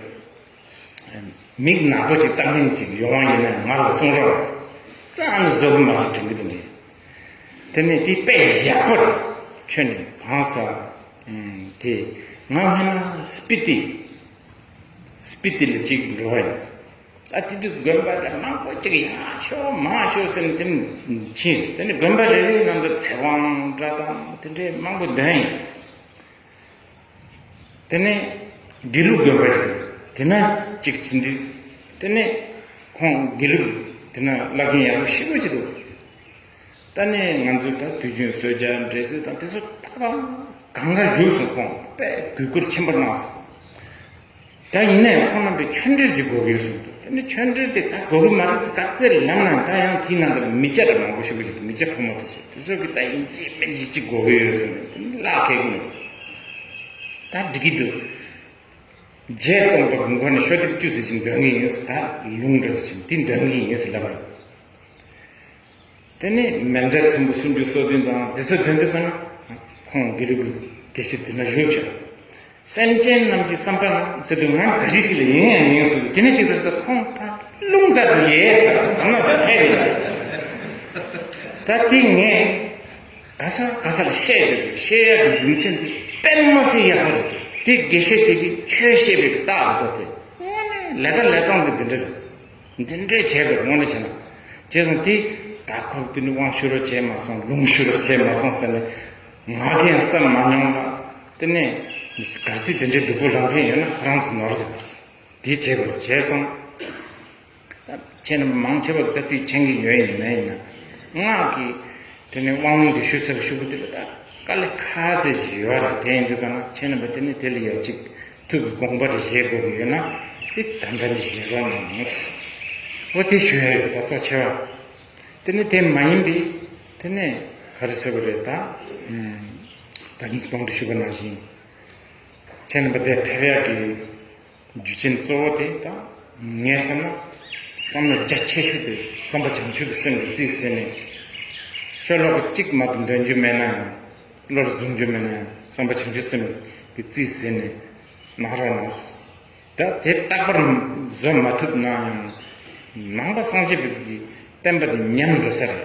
མིག་ནག་པོ་ཅིག་ལྟ་མཁན་ཅིག་ཡོང་བ་ཡིན་ན་ང་ལ་གསུང་རོགས། ས་ནས་བཟོ་གི་མ་རེད་དྲན་གི་འདུག་ནས། དེ་ནས་དེ་དཔེ་ཡག་པོ་རེད། ཁྱོད་ནས་གང་ཟག་དེ་ང་སྔོན་མ་སྤི་ཏི། སྤི་ཏི་ལ་གཅིག་འགྲོ་བ་ཡིན། ད་དེ་དུས་དགོན་པ་དེ་མང་པོ་གཅིག་ཡར་ཤོག་མར་ཤོག་ཟེར་ནས་དེ་ནས་ཕྱིན། དེ་ནས་དགོན་པ་རེ་རེའི་ནང་དུ་ཚེ་དབང་འདྲ་དང་དེ་འདྲའི་མང་པོ་འདོན་ཡིན། དེ་ནས་དགེ་ལུགས་དགོན་པ་ཞིག་དེ་ན་གཅིག་ཕྱིན་དུས། དེ་ནས་ཁོང་དགེ་ལུགས་དེ་ན་བླ་རྒན་ཡག་པོ་ཞེ་པོ་ཅིག་འདུག་ད་ནས་ང་ཚོས་ད་དུས་རྒྱུན་གསོལ་ཇ་འབྲས་སིལ་དང་དེ་ཚོ་ད་གང་ག་བཞུགས་སོང་། ཁོང་དཔེ་གུས་བཀུར་ཆེན་པོ་གནང་སོང་། ད་ཡིན་ནའི་ཁོང་རྣམ་པས་ཆོས་འབྲེལ་ཅིག་དགོས་ཀྱི་ཡོད་གསུངས་འདུག་དེ་ནས་ཆོས་འབྲེལ་དེ་ད་དགོས་ཀྱི་མ་རེད་ཟེར་ག་ཚད་ལབ་ན། ད་ཡང་དེའི་ནང་དུ་མི་སྐྱ་ར་མང་པོ་ཞིག་གིས་མི་སྐྱ་ཕོ་མོ་དེ་ཚོ་དེ་ཚོ་གིས་ད་ཡིན་གཅིག་མིན་གཅིག་ཅིག་དགོས་ཀྱི་ཡོད་ཟེར་ནས་དེ་ནས་ལག་ཁེལ་གྱི་མི་འདུག་ད་འགྲིག་གི་འདུག་རྗེ་སྟོན་པ་གི་མགོ་ནས་ཤོ་ལྡེབ་བཅུ་ཙམ་ཅིག་འདོན་གྱི་ཡིན་ཟེར། ད་ལུང་འདྲ་ཙམ་ཅིག་འདི་འདོན་གྱི་ཡིན་ཟེར་ལབ་པ་རེད། དེ་ནས་མཎྜལ་ཚོམ་བུ་སུམ་ཅུ་སོ་བདུན་དང་དེ་ཚོ་འདོན་དུས་ཙམ་ན། ཁོང་དགེ་ལུགས་ཀྱི་དགེ་བཤེས་དེ་ན་བཞུགས་བྱས། སེམས་ཅན་རྣམས་ཀྱི་བསམ་པ་ན་ཟེར་དུས། ང་ག་ཞིག་ཅིག་ལ་ཡིན་ཡང་ཡིན་ཟེར་དུས། དེ་ནས་ཅིག་ལྟར་དུ་ཁོང་ཕར་རླུང་ལྟར་དུ་ཡལ་ཚར། ད་ན་ད་ཕེབས་ཡིན། ད་དེ་ངས་ག་ས་ག་ས་ལ་བཤད་ཡོད་པའི་བཤད་ཡག་གི་རྒྱུ་མཚན་དེ་དཔེ་མ་སྲིད་ཡག་པོ་རེད། དེ་དགེ་བཤེས་དེ་གིས་ཆོས་བཤད་པའི་རྟགས་རེད། ད་དེ་དངོས་གནས་ལས་ཀ་ལས་སྟངས་དེ་འདི་འདྲ་རེད། འདི་འདྲས་བྱས་པའི་དངོས་གནས་བྱས་ན། བྱས་ཙང་དེ་ད་ཁོ་དེ་ནི་དབང་ཤུགས་རོགས་བྱས་མ་སོང་། ལུང་ཤུགས་རོགས་བྱས་མ་སོང་ཟེར་ནས་ང་གིས་ཡང་བསམ་མ་མྱོང་ལ། དེ་ནས་གལ་སྲིད་དེ་འདྲའི་སྡུག་པོ་ལབ་མཁན་ཡོད་ན་ཁོ་རང་ཚོ་ནོར་ཟེར། དེ་བྱས་པར་བྱས་ཙང་། ད་ཁྱེད་རྣམ་པ་མང་ཆེ་བ་ད་དེ་མཁྱེན་གྱི་ཡོད་ཡིན་མེད་ཡིན་ན། སྔགས་ཀྱི་དེ་ནས་དབང་ལུང་དེ་ཞུ་ཚར་ཞུ་བ་དེ་ལ་ད་དཀའ་ལས་ཁག་ཚད་ཅིག་ཡོད་རེད། དེ་ཡིན་དུས་ག་ན་ཁྱེད་རྣམ་པ་དེ་ནས་དེ་ལ་ཡ་གཅིག་ཐུགས་ཀྱི་དགོངས་པ་རེ་བཞེས་དགོས་ཀྱི་ཡོད་ན། དེ་ད་ལྟ་ནས་བཞེས་རོགས་གནང་། འོ་དེ་ཞུ་ཡ་ཡོད། ད་གཙོ་ཆེ་བ་དེ་ནི་དེ་མ་ཡིན་པའི་དེ་ནས་ག་རེ་ཟེར་དགོས་རེད། ད་ད་གིན་གོང་དུ་ཞུས་པ་ནང་བཞིན་ཁྱེད་རྣམ་པ་དེ་ཕེབས་ཡག་གི་རྒྱུ་རྐྱེན་གཙོ་བོ་དེ་ད་ངས་བསམ་ན། བསམ་བློ་རྒྱ་ཆེ་ཤོས་དེ་བསམ་པ་བྱང་ཆུབ་ཀྱི་སེམས་ཀྱིས་རྩིས་ཟིན་ནས། ཤོ་ལོ་ཀ་གཅིག་མ་གཏོགས་འདོན་རྒྱུ་མེད་ན་ཡང་། བློར་བཟུང་རྒྱུ་མེད་ན་ཡང་བསམ་པ་བྱང་ཆུབ་སེམས་ཀྱིས་རྩིས་ཟིན་ནས་གནང་རོགས་གནང་། ད་དེ་རྟག་པར་བཟོ་མ་ཐུབ་ན་ཡང་། ནང་པ་སངས་རྒྱས་པའི་གི་བསྟན་པ་དེ་ཉམས་འགྲོ་ས་རེད།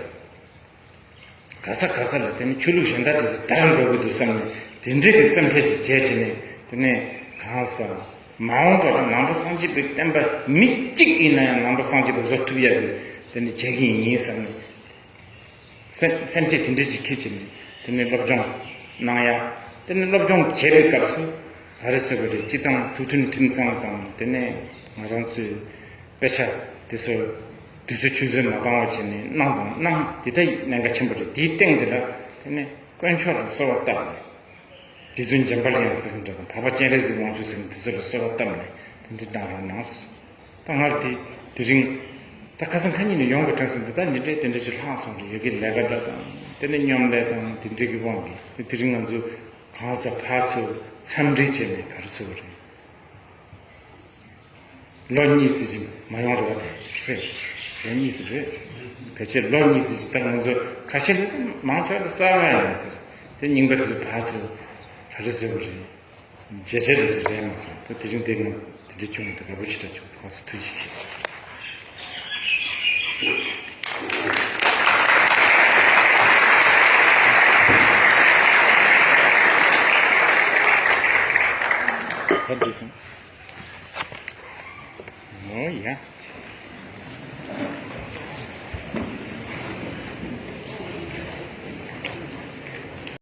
ག་ས་ག་ས་ལ་དེ་ནི་ཆོས་ལུགས་གཞན་དག་དེ་ཚོ་དར་འགྲོ་གི་འདུག་བསམ་ནས། དེ་འདྲའི་གི་སེམས་ཁྲལ་ཅིག་བྱས་བྱས་ནས། དེ་ནས་གང་ཟག་མ་འོངས་པར་ནང་པ་སངས་རྒྱས་པའི་བསྟན་པ་མི་གཅིག་ཡིན་ན་ཡང་ནང་པ་སངས་རྒྱས་པ་བཟོ་ཐུབ་ཡག་གི་དེ་ནི་བྱེད་ཀྱི་ཡིན་བསམ་ནས། སེམས་སེམས་ཁྲལ་དེ་འདྲ་ཅིག་འཁྱེར་བྱས་ནས་དེ་ནི་སློབ་སྦྱོང་གནང་ཡག་དེ་ནི་སློབ་སྦྱོང་བྱེད་པའི་སྐབས་སུ་ག་རེ་ཟེར་དགོས་རེད། སྤྱི་བཏང་ཐུགས་མཐུན་ཁྲིམས་གཙང་དང་། དེ་ནས་ང་རང་ཚོའི་དཔེ་ཆ་དེ་ཚོ་དུས་ཚོད་ཆུད་ཟོས་མ་བཏང་བ་བྱས་ནས་གནང་དང་གནང་། དེ་ལྟ་ཡི་གནད་འགག་ཆེན་པོ་རེད། དེའི་སྟེང་དེ་ལ་དེ་ནས་དཀོན་མཆོག་ལ་གསོལ་བ་བཏབ་ནས། རྗེ་བཙུན་འཇམ་དཔལ་དབྱངས་ཟེར་མཁན་འདྲ་དང་། འཕགས་པ་སྤྱན་རས་གཟིགས་དབང་ཕྱུག་ཟེར་མཁན་དེ་ཚོ་ལ་གསོལ་བ་བཏབ་ནས་དེ་འདྲ་གནང་རོགས་གནང་། ད་སྔར་དེ་དེ་རིང་ད་ཁ་སང་ཁ་ཉིན་ནས་ཡོང་གི་དྲན་སོང་། འདི་ད་འདི་འདྲའི་དེ་འདྲ་ཞིག་ལྷག་སོང་རེད། ཡ་གི་ལས་ཀ་འདྲ་དང་། དེ་ནས་སྙོམ་ལས་དང་དེ་འདྲའི་གི་དབང་གིས་དེ་དེ་རིང་ང་ཚོ་གང་ཟག་ཕར་ཚུར་འཚམས་འདྲི་བྱས་ནས་ག་རེ་ཟེར་དགོས་རེད། ལོ་གཉིས་ཙམ་ཞིག་མ་ཡོང་རེད་བ། དེ་རེད། ལོ་གཉིས་ཙམ་རེད། ཕལ་ཆེར་ལོ་གཉིས་ཙམ་ཞིག་ད་ང་ཚོ་ཁ་ཤས་མང་ཆེ་བ་གསར་པ་ཡིན་ཟེར། དེ་རྙིང་པ་དེ་ཚོ་ཕར་ཚུར་ག་རེ་ཟེར་དགོས་རེད། མཇལ་འཕྲད་རེ་ཞིག་རེད་མ་སོང་། ད་དེ་རིང་དེ་ང་དེ་འདྲ་བྱུང་། དེ་དགའ་པོ་ཞེ་དྲག་བྱུང་། ཁོང་ཚོ་ཐུགས་རྗེ་ཆེ། ད་འདི་སོང་། ཨོ་ཡ།